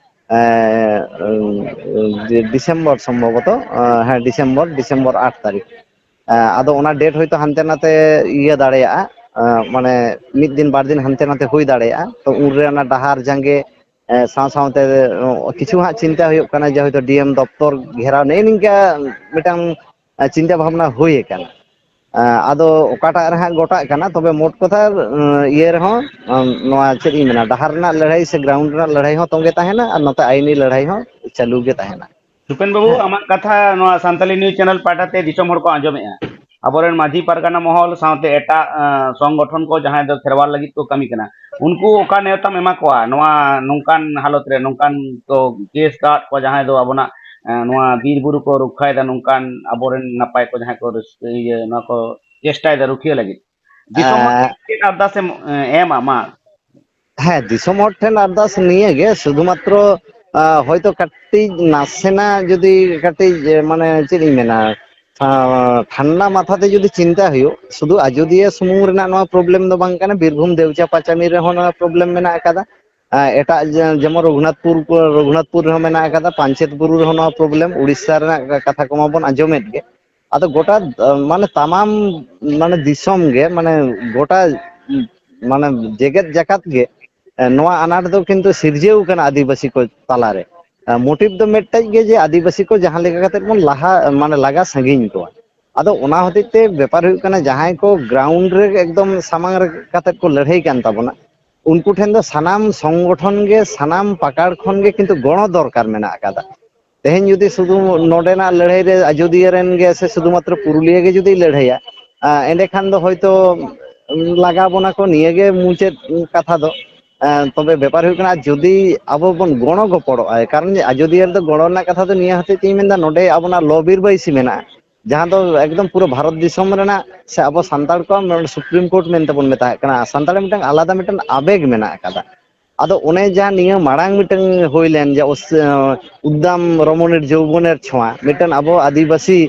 ᱮᱸ, ᱰᱤ-, ᱰᱤᱥᱮᱢᱵᱚᱨ ᱥᱚᱢᱵᱷᱚᱵᱚᱛᱚ, ᱮᱸ, ᱦᱮᱸ, ᱰᱤᱥᱮᱢᱵᱚᱨ, ᱰᱤᱥᱮᱢᱵᱚᱨ ᱟᱴ ᱛᱟᱹᱨᱤᱠᱷ᱾ ᱮᱸ, ᱟᱫᱚ ᱚᱱᱟ ᱰᱮᱴ ᱦᱚᱭᱛᱳ ᱦᱟᱱᱛᱮ ᱱᱟᱛᱮ ᱤᱭᱟᱹ ᱫᱟᱲᱮᱭᱟᱜᱼᱟ, ᱮᱸ, ᱢᱟᱱᱮ ᱢᱤᱫ ᱫᱤᱱ ᱵᱟᱨ ᱫᱤᱱ ᱦᱟᱱᱛᱮ ᱱᱟᱛᱮ ᱦᱩᱭ ᱫᱟᱲᱮᱭᱟᱜᱼᱟ, ᱛᱚ ᱩᱱᱨᱮ ᱚᱱᱟ ᱰᱟᱦᱟᱨ ᱡᱟᱸᱜᱮ, ᱮᱸ, ᱥᱟᱶ ᱥᱟᱶᱛᱮ, ᱚ, ᱠᱤᱪᱷᱩ ᱦᱟᱸᱜ ᱪᱤᱱᱛᱟᱹ ᱦᱩᱭᱩᱜ ᱠᱟᱱᱟ ᱡᱮ ᱦᱚᱭᱛᱳ ᱰᱤ ᱮᱢ ᱫᱚᱯᱛᱚᱨ ᱜᱷᱮᱨᱟᱣ, ᱱᱮᱜᱼᱮ ᱱᱤᱝᱠᱟ ᱢᱤᱫᱴᱟᱝ, ᱮᱸ, ᱪᱤᱱᱛᱟᱹ ᱵᱷᱟᱵᱽᱱᱟ ᱦᱩᱭ ᱟᱠᱟᱱᱟ᱾ ᱮᱸ, ᱟᱫᱚ ᱚᱠᱟᱴᱟᱜ ᱨᱮ ᱦᱟᱸᱜ ᱜᱚᱴᱟᱜ ᱠᱟᱱᱟ, ᱛᱚᱵᱮ ᱢᱳᱴ ᱠᱚᱛᱷᱟ, ᱮᱸ, ᱤᱭᱟᱹ ᱨᱮᱦᱚᱸ, ᱮᱸ, ᱱᱚᱣᱟ ᱪᱮᱫ ᱤᱧ ᱢᱮᱱᱟ, ᱰᱟᱦᱟᱨ ᱨᱮᱱᱟᱜ ᱞᱟᱹᱲᱦᱟᱹᱭ ᱥᱮ ᱜᱨᱟᱣᱩᱱᱰ ᱨᱮᱱᱟᱜ ᱞᱟᱹᱲᱦᱟᱹᱭ ᱦᱚᱸ ᱛᱚᱸᱜᱮ ᱛᱟᱦᱮᱱᱟ ᱟᱨ ᱱᱚᱛᱮ ᱟᱭᱤᱱᱤ ᱞᱟᱹᱲᱦᱟᱹᱭ ᱦᱚᱸ ᱪᱟᱹᱞᱩ ᱜᱮ ᱛᱟᱦᱮᱱᱟ᱾ ᱨᱩᱯᱮᱱ ᱵᱟᱹᱵᱩ, ᱦᱮᱸ᱾ ᱟᱢᱟᱜ ᱠᱟᱛᱷᱟ ᱱᱚᱣᱟ ᱥᱟᱱᱛᱟᱞᱤ ᱱᱤᱭᱩᱡᱽ ᱪᱮᱱᱮᱞ ᱯᱟᱦᱴᱟ ᱛᱮ ᱫᱤᱥᱚᱢ ᱦᱚᱲ ᱠᱚ ᱟᱸᱡᱚᱢᱮᱜᱼᱟ᱾ ᱟᱵᱚᱨᱮᱱ ᱢᱟᱹᱡᱷᱤ ᱯᱟᱨᱜᱟᱱᱟ ᱢᱚᱦᱚᱞ ᱥᱟᱶᱛᱮ ᱮᱴᱟᱜ, ᱟᱸ, ᱥᱚᱝᱜᱚᱴᱷᱚᱱ ᱠᱚ ᱡᱟᱦᱟᱸᱭ ᱫᱚ ᱠᱷᱮᱨᱣᱟᱞ ᱞᱟᱹᱜᱤᱫ ᱠᱚ ᱠᱟᱹᱢᱤ ᱠᱟᱱᱟ, ᱩᱱᱠᱩ ᱚᱠᱟ ᱱᱮᱣᱛᱟᱢ ᱮᱢᱟ ᱠᱚᱣᱟ? ᱱᱚᱣᱟ ᱱᱚᱝᱠᱟᱱ ᱦᱟᱞᱚᱛ ᱨᱮ, ᱱᱚᱝᱠᱟᱱ ᱠᱚ ᱠᱮᱥ ᱠᱟᱜ ᱠᱚᱣᱟ, ᱡᱟᱦᱟᱸᱭ ᱫᱚ ᱟᱵᱚᱱᱟᱜ, ᱟᱸ, ᱱᱚᱣᱟ ᱵᱤᱨ ᱵᱩᱨᱩ ᱠᱚ ᱨᱚᱠᱠᱷᱟᱭᱮᱫᱟ, ᱱᱚᱝᱠᱟᱱ ᱟᱵᱚᱨᱮᱱ ᱱᱟᱯᱟᱭ ᱠᱚ ᱡᱟᱦᱟᱸᱭ ᱠᱚ ᱨᱟᱹᱥᱠᱟᱹ, ᱤᱭᱟᱹ, ᱱᱚᱣᱟ ᱠᱚ ᱪᱮᱥᱴᱟᱭᱮᱫᱟ ᱨᱩᱠᱷᱤᱭᱟᱹ ᱞᱟᱹᱜᱤᱫ, ᱫᱤᱥᱚᱢ ᱦᱚᱲ ᱮᱸ, ᱴᱷᱮᱱ ᱪᱮᱫ ᱟᱨᱫᱟᱥ ᱮᱢ, ᱮᱸ, ᱮᱢᱟ ᱢᱟ? ᱦᱮᱸ, ᱫᱤᱥᱚᱢ ᱦᱚᱲ ᱴᱷᱮᱱ ᱟᱨᱫᱟᱥ ᱱᱤᱭᱟᱹ ᱜᱮ, ᱥᱩᱫᱷᱩ ᱢᱟᱛᱨᱚ, ᱟᱸ, ᱦᱚᱭᱛᱚ ᱠᱟᱹᱴᱤᱡ ᱱᱟᱥᱮᱱᱟᱜ ᱡᱩᱫᱤ ᱠᱟᱹᱴᱤᱡ, ᱮ, ᱢᱟᱱᱮ ᱪᱮᱫ ᱤᱧ ᱢᱮᱱᱟ, ᱟᱸ, ᱴᱷᱟᱱᱰᱟ ᱢᱟᱛᱷᱟ ᱛᱮ ᱡᱩᱫᱤ ᱪᱤᱱᱛᱟ ᱦᱩᱭᱩᱜ, ᱥᱩᱫᱷᱩ ᱟᱡᱚᱫᱤᱭᱟᱹ ᱥᱩᱢᱩᱝ ᱨᱮᱱᱟᱜ ᱱᱚᱣᱟ problem ᱫᱚ ᱵᱟᱝ ᱠᱟᱱᱟ, ᱵᱤᱨᱵᱷᱩᱢ ᱫᱮᱣᱪᱟ ᱯᱟᱸᱪᱟᱢᱤ ᱨᱮᱦᱚᱸ ᱱᱚᱣᱟ problem ᱢᱮᱱᱟᱜ ᱟᱠᱟᱫᱟ᱾ ᱟᱸ, ᱮᱴᱟᱜ ᱡᱮ-, ᱡᱮᱢᱚᱱ ᱨᱚᱜᱷᱩᱱᱟᱛᱷᱯᱩᱨ, ᱨᱚᱜᱷᱩᱱᱟᱛᱷᱯᱩᱨ ᱨᱮᱦᱚᱸ ᱢᱮᱱᱟᱜ ᱟᱠᱟᱫᱟ, ᱯᱟᱧᱪᱮᱛ ᱵᱩᱨᱩ ᱨᱮᱦᱚᱸ ᱱᱚᱣᱟ problem, ᱩᱲᱤᱥᱥᱟ ᱨᱮᱱᱟᱜ ᱠᱟᱛᱷᱟ ᱠᱚᱢᱟ ᱵᱚᱱ ᱟᱸᱡᱚᱢᱮᱫ ᱜᱮ᱾ ᱟᱫᱚ ᱜᱚᱴᱟ, ᱟᱸ, ᱢᱟᱱᱮ ᱛᱟᱢᱟᱢ, ᱢᱟᱱᱮ ᱫᱤᱥᱚᱢ ᱜᱮ, ᱢᱟᱱᱮ ᱜᱚᱴᱟ, ᱢᱟᱱᱮ ᱡᱮᱜᱮᱛ ᱡᱟᱠᱟᱛ ᱜᱮ, ᱮ, ᱱᱚᱣᱟ ᱟᱱᱟᱴ ᱫᱚ ᱠᱤᱱᱛᱩ ᱥᱤᱨᱡᱟᱹᱣ ᱠᱟᱱᱟ ᱟᱹᱫᱤᱵᱟᱹᱥᱤ ᱠᱚ ᱛᱟᱞᱟᱨᱮ᱾ ᱮ, motive ᱫᱚ ᱢᱤᱫᱴᱮᱡ ᱜᱮ, ᱡᱮ ᱟᱹᱫᱤᱵᱟᱹᱥᱤ ᱠᱚ ᱡᱟᱦᱟᱸ ᱞᱮᱠᱟ ᱠᱟᱛᱮ ᱵᱚᱱ ᱞᱟᱦᱟ, ᱢᱟᱱᱮ ᱞᱟᱜᱟ ᱥᱟᱺᱜᱤᱧ ᱠᱚᱣᱟ᱾ ᱟᱫᱚ ᱚᱱᱟ ᱦᱚᱛᱮᱡ ᱛᱮ ᱵᱮᱯᱟᱨ ᱦᱩᱭᱩᱜ ᱠᱟᱱᱟ, ᱡᱟᱦᱟᱸᱭ ᱠᱚ ground ᱨᱮ ᱮᱠᱫᱚᱢ ᱥᱟᱢᱟᱝ ᱨᱮ ᱠᱟᱛᱮ ᱠᱚ ᱞᱟᱹᱲᱦᱟᱹᱭ ᱠᱟᱱ ᱛᱟᱵᱚᱱᱟ, ᱩᱱᱠᱩ ᱴᱷᱮᱱ ᱫᱚ ᱥᱟᱱᱟᱢ ᱥᱚᱝᱜᱚᱴᱷᱚᱱ ᱜᱮ, ᱥᱟᱱᱟᱢ ᱯᱟᱠᱟᱲ ᱠᱷᱚᱱ ᱜᱮ ᱠᱤᱱᱛᱩ ᱜᱚᱲᱚ ᱫᱚᱨᱠᱟᱨ ᱢᱮᱱᱟᱜ ᱟᱠᱟᱫᱟ᱾ ᱛᱮᱦᱮᱧ ᱡᱩᱫᱤ ᱥᱩᱫᱷᱩ ᱱᱚᱰᱮᱱᱟᱜ ᱞᱟᱹᱲᱦᱟᱹᱭ ᱨᱮ ᱟᱡᱚᱫᱤᱭᱟᱹ ᱨᱮᱱ ᱜᱮ ᱥᱮ ᱥᱩᱫᱷᱩ ᱢᱟᱛᱨᱚ ᱯᱩᱨᱩᱞᱤᱭᱟᱹ ᱜᱮ ᱡᱩᱫᱤ ᱞᱟᱹᱲᱦᱟᱹᱭᱟ, ᱟ, ᱮᱸᱰᱮᱠᱷᱟᱱ ᱫᱚ ᱦᱚᱭᱛᱳ ᱞᱟᱜᱟ ᱵᱚᱱᱟ ᱠᱚ, ᱱᱤᱭᱟᱹ ᱜᱮ ᱢᱩᱪᱟᱹᱫ ᱠᱟᱛᱷᱟ ᱫᱚ᱾ ᱟ, ᱛᱚᱵᱮ ᱵᱮᱯᱟᱨ ᱦᱩᱭᱩᱜ ᱠᱟᱱᱟ, ᱡᱩᱫᱤ ᱟᱵᱚ ᱵᱚᱱ ᱜᱚᱲᱚ ᱜᱚᱯᱚᱲᱚᱜᱼᱟ, ᱠᱟᱨᱚᱱ ᱡᱮ ᱟᱡᱚᱫᱤᱭᱟᱹ ᱨᱮᱫᱚ ᱜᱚᱲᱚ ᱨᱮᱱᱟᱜ ᱠᱟᱛᱷᱟ ᱫᱚ ᱱᱤᱭᱟᱹ ᱦᱚᱛᱮᱡ ᱛᱮᱧ ᱢᱮᱱᱫᱟ, ᱱᱚᱰᱮ ᱟᱵᱚᱱᱟᱜ ᱞᱚ ᱵᱤᱨ ᱵᱟᱹᱭᱥᱤ ᱢᱮᱱᱟᱜᱼᱟ, ᱡᱟᱦᱟᱸ ᱫᱚ ᱮᱠᱫᱚᱢ ᱯᱩᱨᱟᱹ ᱵᱷᱟᱨᱚᱛ ᱫᱤᱥᱚᱢ ᱨᱮᱱᱟᱜ ᱥᱮ ᱟᱵᱚ ᱥᱟᱱᱛᱟᱲ ᱠᱚᱣᱟᱜ ᱱᱚᱰᱮ Supreme Court ᱢᱮᱱᱛᱮ ᱵᱚᱱ ᱢᱮᱛᱟᱜ ᱠᱟᱱᱟ, ᱥᱟᱱᱛᱟᱲ ᱢᱤᱫᱴᱟᱝ ᱟᱞᱟᱫᱟ ᱢᱤᱫᱴᱟᱝ ᱟᱵᱮᱜᱽ ᱢᱮᱱᱟᱜ ᱟᱠᱟᱫᱟ᱾ ᱟᱫᱚ ᱚᱱᱮ ᱡᱟᱦᱟᱸ ᱱᱤᱭᱟᱹ ᱢᱟᱲᱟᱝ ᱢᱤᱫᱴᱟᱝ ᱦᱩᱭ ᱞᱮᱱ, ᱡᱮ ᱚᱥ-, ᱩᱫᱫᱟᱢ ᱨᱚᱢᱚᱱᱮᱨ ᱡᱳᱣᱵᱚᱱᱮᱨ ᱪᱷᱳᱸᱣᱟ, ᱢᱤᱫᱴᱟᱝ ᱟᱵᱚ ᱟᱹᱫᱤᱵᱟᱹᱥᱤ,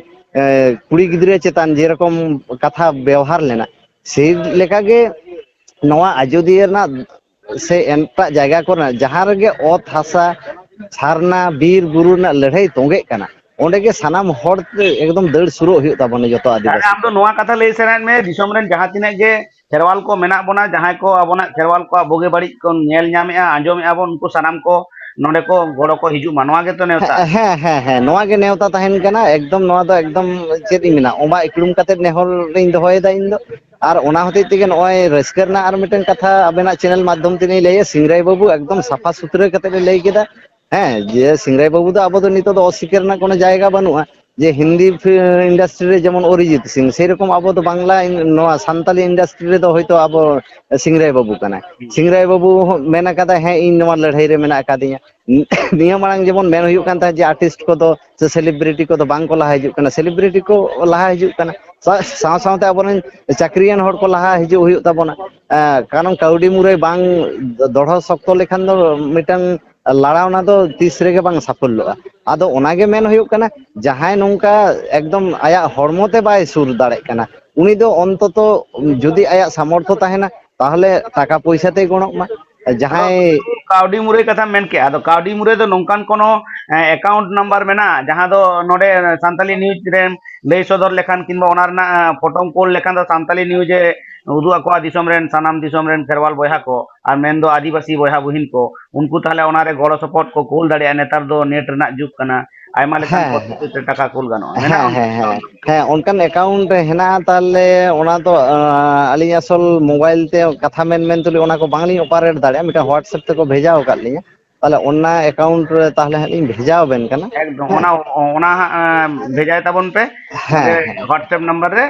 ᱮ, ᱠᱩᱲᱤ ᱜᱤᱫᱽᱨᱟᱹ ᱪᱮᱛᱟᱱ ᱡᱮᱨᱚᱠᱚᱢ ᱠᱟᱛᱷᱟ ᱵᱮᱣᱦᱟᱨ ᱞᱮᱱᱟ, ᱥᱮᱭ ᱞᱮᱠᱟᱜᱮ ᱱᱚᱣᱟ ᱟᱡᱚᱫᱤᱭᱟᱹ ᱨᱮᱱᱟᱜ ᱥᱮ ᱮᱴᱟᱜ ᱡᱟᱭᱜᱟ ᱠᱚᱨᱮᱱᱟᱜ ᱡᱟᱦᱟᱸ ᱨᱮᱜᱮ ᱚᱛ ᱦᱟᱥᱟ, ᱥᱟᱨᱱᱟ, ᱵᱤᱨ ᱵᱩᱨᱩ ᱨᱮᱱᱟᱜ ᱞᱟᱹᱲᱦᱟᱹᱭ ᱛᱚᱸᱜᱮᱜ ᱠᱟᱱᱟ, ᱚᱸᱰᱮ ᱜᱮ ᱥᱟᱱᱟᱢ ᱦᱚᱲ ᱛᱮ ᱮᱠᱫᱚᱢ ᱫᱟᱹᱲ ᱥᱩᱨᱚᱜ ᱦᱩᱭᱩᱜ ᱛᱟᱵᱚᱱᱟ ᱡᱚᱛᱚ ᱛᱟᱦᱞᱮ ᱟᱹᱫᱤᱵᱟᱹᱥᱤ ᱟᱢ ᱫᱚ ᱠᱚ᱾ ᱱᱚᱣᱟ ᱠᱟᱛᱷᱟ ᱞᱟᱹᱭ ᱥᱟᱱᱟᱭᱮᱫ ᱢᱮ, ᱫᱤᱥᱚᱢ ᱨᱮᱱ ᱡᱟᱦᱟᱸ ᱛᱤᱱᱟᱹᱜ ᱜᱮ ᱠᱷᱮᱨᱣᱟᱞ ᱠᱚ ᱢᱮᱱᱟᱜ ᱵᱚᱱᱟ, ᱡᱟᱦᱟᱸᱭ ᱠᱚ ᱟᱵᱚᱱᱟᱜ ᱠᱷᱮᱨᱣᱟᱞ ᱠᱚᱣᱟᱜ ᱵᱩᱜᱤ ᱵᱟᱹᱲᱤᱡ ᱠᱚ ᱧᱮᱞ ᱧᱟᱢᱮᱜᱼᱟ, ᱟᱸᱡᱚᱢᱮᱜᱼᱟ ᱵᱚᱱ, ᱩᱱᱠᱩ ᱥᱟᱱᱟᱢ ᱠᱚ ᱱᱚᱰᱮ ᱠᱚ ᱜᱚᱲᱚ ᱠᱚ ᱦᱤᱡᱩᱜ ᱢᱟ, ᱱᱚᱣᱟ ᱜᱮᱛᱚ ᱱᱮᱣᱛᱟ? ᱦᱮᱸ, ᱦᱮᱸ, ᱦᱮᱸ, ᱦᱮᱸ, ᱱᱚᱣᱟ ᱜᱮ ᱱᱮᱣᱛᱟ ᱛᱟᱦᱮᱱ ᱠᱟᱱᱟ᱾ ᱮᱠᱫᱚᱢ ᱱᱚᱣᱟ ᱫᱚ ᱮᱠᱫᱚᱢ, ᱪᱮᱫ ᱤᱧ ᱢᱮᱱᱟ, ᱚᱵᱟ ᱤᱠᱲᱩᱢ ᱠᱟᱛᱮᱫ ᱱᱮᱦᱚᱨ ᱤᱧ ᱫᱚᱦᱚᱭᱮᱫᱟ ᱤᱧ ᱫᱚ᱾ ᱟᱨ ᱚᱱᱟ ᱦᱚᱛᱮᱡ ᱛᱮᱜᱮ ᱱᱚᱜᱼᱚᱭ ᱨᱟᱹᱥᱠᱟᱹ ᱨᱮᱱᱟᱜ ᱟᱨ ᱢᱤᱫᱴᱮᱱ ᱠᱟᱛᱷᱟ ᱟᱵᱮᱱᱟᱜ channel ᱢᱟᱫᱽᱫᱷᱚᱢ ᱛᱮᱞᱤᱧ ᱞᱟᱹᱭᱟ, ᱥᱤᱝᱨᱟᱭ ᱵᱟᱹᱵᱩ ᱮᱠᱫᱚᱢ ᱥᱟᱯᱷᱟ ᱥᱩᱛᱨᱟᱹ ᱠᱟᱛᱮᱫ ᱮ ᱞᱟᱹᱭ ᱠᱮᱫᱟ᱾ ᱦᱮᱸ, ᱡᱮ ᱥᱤᱝᱨᱟᱭ ᱵᱟᱹᱵᱩ ᱫᱚ ᱟᱵᱚ ᱫᱚ ᱱᱤᱛᱚᱜ ᱫᱚ ᱚᱥᱤᱠᱟᱹᱨ ᱨᱮᱱᱟᱜ ᱠᱳᱱᱳ ᱡᱟᱭᱜᱟ ᱵᱟᱹᱱᱩᱜᱼᱟ, ᱡᱮ ᱦᱤᱱᱫᱤ ᱯᱷᱤ-, industry ᱨᱮ ᱡᱮᱢᱚᱱ ᱚᱨᱤᱡᱤᱛ ᱥᱤᱝ, ᱥᱮᱨᱚᱠᱚᱢ ᱟᱵᱚ ᱫᱚ ᱵᱟᱝᱞᱟ in-, ᱱᱚᱣᱟ ᱥᱟᱱᱛᱟᱞᱤ industry ᱨᱮᱫᱚ ᱦᱚᱭᱛᱳ ᱟᱵᱚ ᱥᱤᱝᱨᱟᱭ ᱵᱟᱹᱵᱩ ᱠᱟᱱᱟᱭ᱾ ᱦᱩᱸ᱾ ᱥᱤᱝᱨᱟᱭ ᱵᱟᱹᱵᱩ ᱦᱚᱸ ᱢᱮᱱ ᱟᱠᱟᱫᱟᱭ, "ᱦᱮᱸ, ᱤᱧ ᱱᱚᱣᱟ ᱞᱟᱹᱲᱦᱟᱹᱭ ᱨᱮ ᱢᱮᱱᱟᱜ ᱟᱠᱟᱫᱤᱧᱟ᱾" ᱱᱤᱭᱟᱹ ᱢᱟᱲᱟᱝ ᱡᱮᱢᱚᱱ ᱢᱮᱱ ᱦᱩᱭᱩᱜ ᱠᱟᱱ ᱛᱟᱦᱮᱸᱫ ᱡᱮ artist ᱠᱚᱫᱚ ᱥᱮ celebrity ᱠᱚᱫᱚ ᱵᱟᱝ ᱠᱚ ᱞᱟᱦᱟ ᱦᱤᱡᱩᱜ ᱠᱟᱱᱟ, celebrity ᱠᱚ ᱞᱟᱦᱟ ᱦᱤᱡᱩᱜ ᱠᱟᱱᱟ᱾ ᱥᱟ-, ᱥᱟᱶ ᱥᱟᱶᱛᱮ ᱟᱵᱚᱨᱮᱱ ᱪᱟᱹᱠᱨᱤᱭᱟᱱ ᱦᱚᱲ ᱠᱚ ᱞᱟᱦᱟ ᱦᱤᱡᱩᱜ ᱦᱩᱭᱩᱜ ᱛᱟᱵᱚᱱᱟ᱾ ᱮᱸ, ᱠᱟᱨᱚᱱ ᱠᱟᱹᱣᱰᱤ ᱢᱩᱨᱟᱹᱭ ᱵᱟᱝ ᱫᱚᱲᱦᱚ ᱥᱚᱠᱛᱚ ᱞᱮᱠᱷᱟᱱ ᱫᱚ ᱢᱤᱫᱴᱟᱝ ᱞᱟᱲᱟᱣᱱᱟ ᱫᱚ ᱛᱤᱥ ᱨᱮᱜᱮ ᱵᱟᱝ ᱥᱟᱯᱷᱚᱞᱞᱚᱜᱼᱟ᱾ ᱟᱫᱚ ᱚᱱᱟᱜᱮ ᱢᱮᱱ ᱦᱩᱭᱩᱜ ᱠᱟᱱᱟ, ᱡᱟᱦᱟᱸᱭ ᱱᱚᱝᱠᱟ ᱮᱠᱫᱚᱢ ᱟᱭᱟᱜ ᱦᱚᱲᱢᱚ ᱛᱮ ᱵᱟᱭ ᱥᱩᱨ ᱫᱟᱲᱮᱜ ᱠᱟᱱᱟ, ᱩᱱᱤ ᱫᱚ ᱚᱱᱛᱚᱛᱚ ᱡᱩᱫᱤ ᱟᱭᱟᱜ ᱥᱟᱢᱚᱨᱛᱷᱚ ᱛᱟᱦᱮᱱᱟ, ᱛᱟᱦᱚᱞᱮ ᱴᱟᱠᱟ ᱯᱚᱭᱥᱟ ᱛᱮᱭ ᱜᱚᱲᱚᱜ ᱢᱟ᱾ ᱟᱫᱚ ᱡᱟᱦᱟᱸᱭ ᱠᱟᱹᱣᱰᱤ ᱢᱩᱨᱟᱹᱭ ᱠᱟᱛᱷᱟᱢ ᱢᱮᱱ ᱠᱮᱜᱼᱟ, ᱟᱫᱚ ᱠᱟᱹᱣᱰᱤ ᱢᱩᱨᱟᱹᱭ ᱫᱚ ᱱᱚᱝᱠᱟᱱ ᱠᱳᱱᱳ, ᱮ, ᱮᱠᱟᱣᱩᱱᱴ ᱱᱟᱢᱵᱟᱨ ᱢᱮᱱᱟᱜᱼᱟ, ᱡᱟᱦᱟᱸ ᱫᱚ ᱱᱚᱰᱮ ᱥᱟᱱᱛᱟᱞᱤ ᱱᱤᱭᱩᱡᱽ ᱨᱮᱢ ᱞᱟᱹᱭ ᱥᱚᱫᱚᱨ ᱞᱮᱠᱷᱟᱱ ᱠᱤᱝᱵᱟ ᱚᱱᱟ ᱨᱮᱱᱟᱜ, ᱮ, ᱯᱷᱳᱴᱳᱢ ᱠᱳᱞ ᱞᱮᱠᱷᱟᱱ ᱫᱚ ᱥᱟᱱᱛᱟᱞᱤ ᱱᱤᱭᱩᱡᱽ ᱮ ᱩᱫᱩᱜ ᱟᱠᱚᱣᱟ ᱫᱤᱥᱚᱢ ᱨᱮᱱ, ᱥᱟᱱᱟᱢ ᱫᱤᱥᱚᱢ ᱨᱮᱱ ᱠᱷᱮᱨᱣᱟᱞ ᱵᱚᱭᱦᱟ ᱠᱚ, ᱟᱨ ᱢᱮᱱᱫᱚ ᱟᱹᱫᱤᱵᱟᱹᱥᱤ ᱵᱚᱭᱦᱟ ᱵᱩᱦᱤᱱ ᱠᱚ, ᱩᱱᱠᱩ ᱛᱟᱦᱚᱞᱮ ᱚᱱᱟᱨᱮ ᱜᱚᱲᱚ ᱥᱚᱯᱚᱦᱚᱫ ᱠᱚ ᱠᱳᱞ ᱫᱟᱲᱮᱭᱟᱜᱼᱟ᱾ ᱱᱮᱛᱟᱨ ᱫᱚ ᱱᱮᱴ ᱨᱮᱱᱟᱜ ᱡᱩᱜᱽ ᱠᱟᱱᱟ, ᱟᱭᱢᱟ ᱞᱮᱠᱟᱱ ᱦᱮᱸ, ᱯᱚᱫᱽᱫᱷᱚᱛᱤ ᱛᱮ ᱴᱟᱠᱟ ᱠᱳᱞ ᱜᱟᱱᱚᱜᱼᱟ, ᱦᱮᱸ, ᱢᱮᱱᱟᱜᱼᱟ ᱚᱱᱠᱟ? ᱦᱮᱸ, ᱦᱮᱸ, ᱦᱮᱸ, ᱚᱱᱠᱟᱱ ᱮᱠᱟᱣᱩᱱᱴ ᱦᱮᱱᱟᱜᱼᱟ᱾ ᱛᱟᱦᱚᱞᱮ ᱚᱱᱟ ᱫᱚ, ᱟᱸ, ᱟᱹᱞᱤᱧ ᱟᱥᱚᱞ ᱢᱳᱵᱟᱭᱤᱞ ᱛᱮ ᱠᱟᱛᱷᱟ ᱢᱮᱱ ᱢᱮᱱ ᱛᱩᱞᱩᱡ ᱚᱱᱟ ᱠᱚ ᱵᱟᱝᱞᱤᱧ ᱚᱯᱟᱨᱮᱴ ᱫᱟᱲᱮᱭᱟᱜᱼᱟ᱾ ᱢᱤᱫᱴᱟᱝ WhatsApp ᱛᱮᱠᱚ ᱵᱷᱮᱡᱟ ᱟᱠᱟᱫ ᱞᱤᱧᱟ, ᱛᱟᱦᱚᱞᱮ ᱚᱱᱟ ᱮᱠᱟᱣᱩᱱᱴ ᱨᱮ ᱛᱟᱦᱚᱞᱮ ᱦᱟᱸᱜ ᱞᱤᱧ ᱵᱷᱮᱡᱟ ᱟᱵᱮᱱ ᱠᱟᱱᱟ᱾ ᱮᱠᱫᱚᱢ, ᱦᱮᱸ, ᱚᱱᱟ, ᱚᱱᱟ ᱦᱟᱸᱜ, ᱮᱸ, ᱵᱷᱮᱡᱟᱭ ᱛᱟᱵᱚᱱ ᱯᱮ, ᱦᱮᱸ, ᱱᱚᱰᱮ ᱦᱮᱸ, WhatsApp ᱱᱟᱢᱵᱟᱨ ᱨᱮ,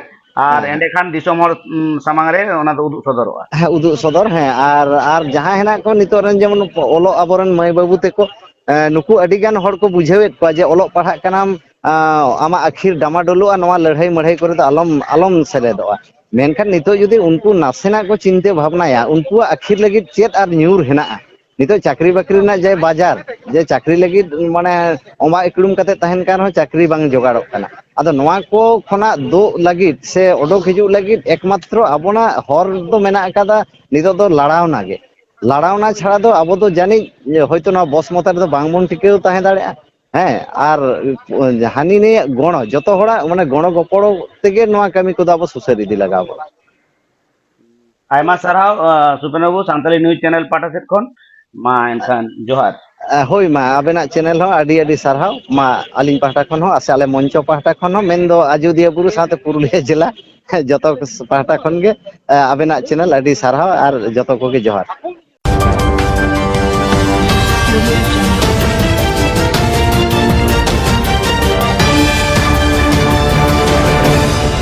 ᱟᱨ ᱦᱮᱸ, ᱦᱮᱸ᱾ ᱮᱸᱰᱮᱠᱷᱟᱱ ᱫᱤᱥᱚᱢ ᱦᱚᱲ, ᱩᱸ, ᱥᱟᱢᱟᱝ ᱨᱮ ᱚᱱᱟ ᱫᱚ ᱩᱫᱩᱜ ᱥᱚᱫᱚᱨᱚᱜᱼᱟ᱾ ᱦᱮᱸ, ᱩᱫᱩᱜ ᱥᱚᱫᱚᱨ, ᱦᱮᱸ᱾ ᱟᱨ, ᱟᱨ ᱡᱟᱦᱟᱸᱭ ᱦᱮᱱᱟᱜ ᱠᱚ ᱱᱤᱛᱚᱜ ᱨᱮᱱ, ᱡᱮᱢᱚᱱ ᱚᱞᱚᱜ ᱟᱵᱚᱨᱮᱱ ᱢᱟᱹᱭ ᱵᱟᱹᱵᱩ ᱛᱮᱠᱚ, ᱮᱸ, ᱱᱩᱠᱩ ᱟᱹᱰᱤ ᱜᱟᱱ ᱦᱚᱲ ᱠᱚ ᱵᱩᱡᱷᱟᱹᱣᱮᱫ ᱠᱚᱣᱟ ᱡᱮ ᱚᱞᱚᱜ ᱯᱟᱲᱦᱟᱜ ᱠᱟᱱᱟᱢ, ᱟᱸ, ᱟᱢᱟᱜ ᱟᱹᱠᱷᱤᱨ ᱰᱟᱢᱟᱰᱳᱞᱚᱜᱼᱟ, ᱱᱚᱣᱟ ᱞᱟᱹᱲᱦᱟᱹᱭ ᱢᱟᱹᱲᱦᱟᱹᱭ ᱠᱚᱨᱮ ᱫᱚ ᱟᱞᱚᱢ, ᱟᱞᱚᱢ ᱥᱮᱞᱮᱫᱚᱜᱼᱟ᱾ ᱢᱮᱱᱠᱷᱟᱱ ᱱᱤᱛᱚᱜ ᱡᱩᱫᱤ ᱩᱱᱠᱩ ᱱᱟᱥᱮᱱᱟᱜ ᱠᱚ ᱪᱤᱱᱛᱟᱹ ᱵᱷᱟᱵᱽᱱᱟᱭᱟ, ᱩᱱᱠᱩᱣᱟᱜ ᱟᱹᱠᱷᱤᱨ ᱞᱟᱹᱜᱤᱫ ᱪᱮᱫ ᱟᱨ ᱧᱩᱨ ᱦᱮᱱᱟᱜᱼᱟ? ᱱᱤᱛᱚᱜ ᱪᱟᱹᱠᱨᱤ ᱵᱟᱹᱠᱨᱤ ᱨᱮᱱᱟᱜ ᱡᱮ ᱵᱟᱡᱟᱨ, ᱡᱮ ᱪᱟᱹᱠᱨᱤ ᱞᱟᱹᱜᱤᱫ ᱢᱟᱱᱮ ᱚᱢᱟᱜ ᱤᱠᱲᱩᱢ ᱠᱟᱛᱮ ᱛᱟᱦᱮᱱ ᱠᱟᱱ ᱨᱮᱦᱚᱸ ᱪᱟᱹᱠᱨᱤ ᱵᱟᱝ ᱡᱚᱜᱟᱲᱚᱜ ᱠᱟᱱᱟ᱾ ᱟᱫᱚ ᱱᱚᱣᱟ ᱠᱚ ᱠᱷᱚᱱᱟᱜ ᱫᱩᱜ ᱞᱟᱹᱜᱤᱫ ᱥᱮ ᱚᱰᱚᱠ ᱦᱤᱡᱩᱜ ᱞᱟᱹᱜᱤᱫ ᱮᱠᱢᱟᱛᱨᱚ ᱟᱵᱚᱱᱟᱜ ᱦᱚᱨ ᱫᱚ ᱢᱮᱱᱟᱜ ᱟᱠᱟᱫᱟ, ᱱᱤᱛᱚᱜ ᱫᱚ ᱞᱟᱲᱟᱣᱱᱟ ᱜᱮ᱾ ᱞᱟᱲᱟᱣᱱᱟ ᱪᱷᱟᱲᱟ ᱫᱚ ᱟᱵᱚ ᱫᱚ ᱡᱟᱹᱱᱤᱡ ᱦᱚᱭᱛᱳ ᱱᱚᱣᱟ ᱵᱚᱥ ᱢᱚᱛᱟ ᱨᱮᱫᱚ ᱵᱟᱝᱵᱚᱱ ᱴᱤᱠᱟᱹᱣ ᱛᱟᱦᱮᱸ ᱫᱟᱲᱮᱭᱟᱜᱼᱟ᱾ ᱦᱮᱸ, ᱟᱨ ᱦᱟᱹᱱᱤ ᱱᱤᱭᱟᱹ ᱜᱚᱲᱚ, ᱡᱚᱛᱚ ᱦᱚᱲᱟᱜ ᱢᱟᱱᱮ ᱜᱚᱲᱚ ᱜᱚᱯᱚᱲᱚ ᱛᱮᱜᱮ ᱱᱚᱣᱟ ᱠᱟᱹᱢᱤ ᱠᱚᱫᱚ ᱟᱵᱚ ᱥᱩᱥᱟᱹᱨ ᱤᱫᱤ ᱞᱟᱜᱟᱣ ᱵᱚᱱᱟ᱾ ᱟᱭᱢᱟ ᱥᱟᱨᱦᱟᱣ, ᱟᱸ, ᱥᱩᱯᱮᱱ ᱵᱟᱹᱵᱩ, ᱥᱟᱱᱛᱟᱞᱤ ᱱᱤᱭᱩᱡᱽ ᱪᱮᱱᱮᱞ ᱯᱟᱦᱴᱟ ᱥᱮᱫ ᱠᱷᱚᱱ᱾ ᱢᱟ ᱮᱱᱠᱷᱟᱱ ᱡᱚᱦᱟᱨ᱾ ᱟᱸ, ᱦᱳᱭ, ᱢᱟ ᱟᱵᱮᱱᱟᱜ ᱪᱮᱱᱮᱞ ᱦᱚᱸ ᱟᱹᱰᱤ ᱟᱹᱰᱤ ᱥᱟᱨᱦᱟᱣ᱾ ᱢᱟ ᱟᱹᱞᱤᱧ ᱯᱟᱦᱴᱟ ᱠᱷᱚᱱ ᱦᱚᱸ ᱥᱮ ᱟᱞᱮ ᱢᱚᱧᱪᱚ ᱯᱟᱦᱴᱟ ᱠᱷᱚᱱ ᱦᱚᱸ, ᱢᱮᱱᱫᱚ ᱟᱡᱚᱫᱤᱭᱟᱹ ᱵᱩᱨᱩ ᱥᱟᱶᱛᱮ ᱯᱩᱨᱩᱞᱤᱭᱟᱹ ᱡᱮᱞᱟ, ᱡᱚᱛᱚ ᱯᱟᱦᱴᱟ ᱠᱷᱚᱱ ᱜᱮ, ᱟᱸ, ᱟᱵᱮᱱᱟᱜ ᱪᱮᱱᱮᱞ ᱟᱹᱰᱤ ᱥᱟᱨᱦᱟᱣ ᱟᱨ ᱡᱚᱛᱚ ᱠᱚᱜᱮ ᱡᱚᱦᱟᱨ᱾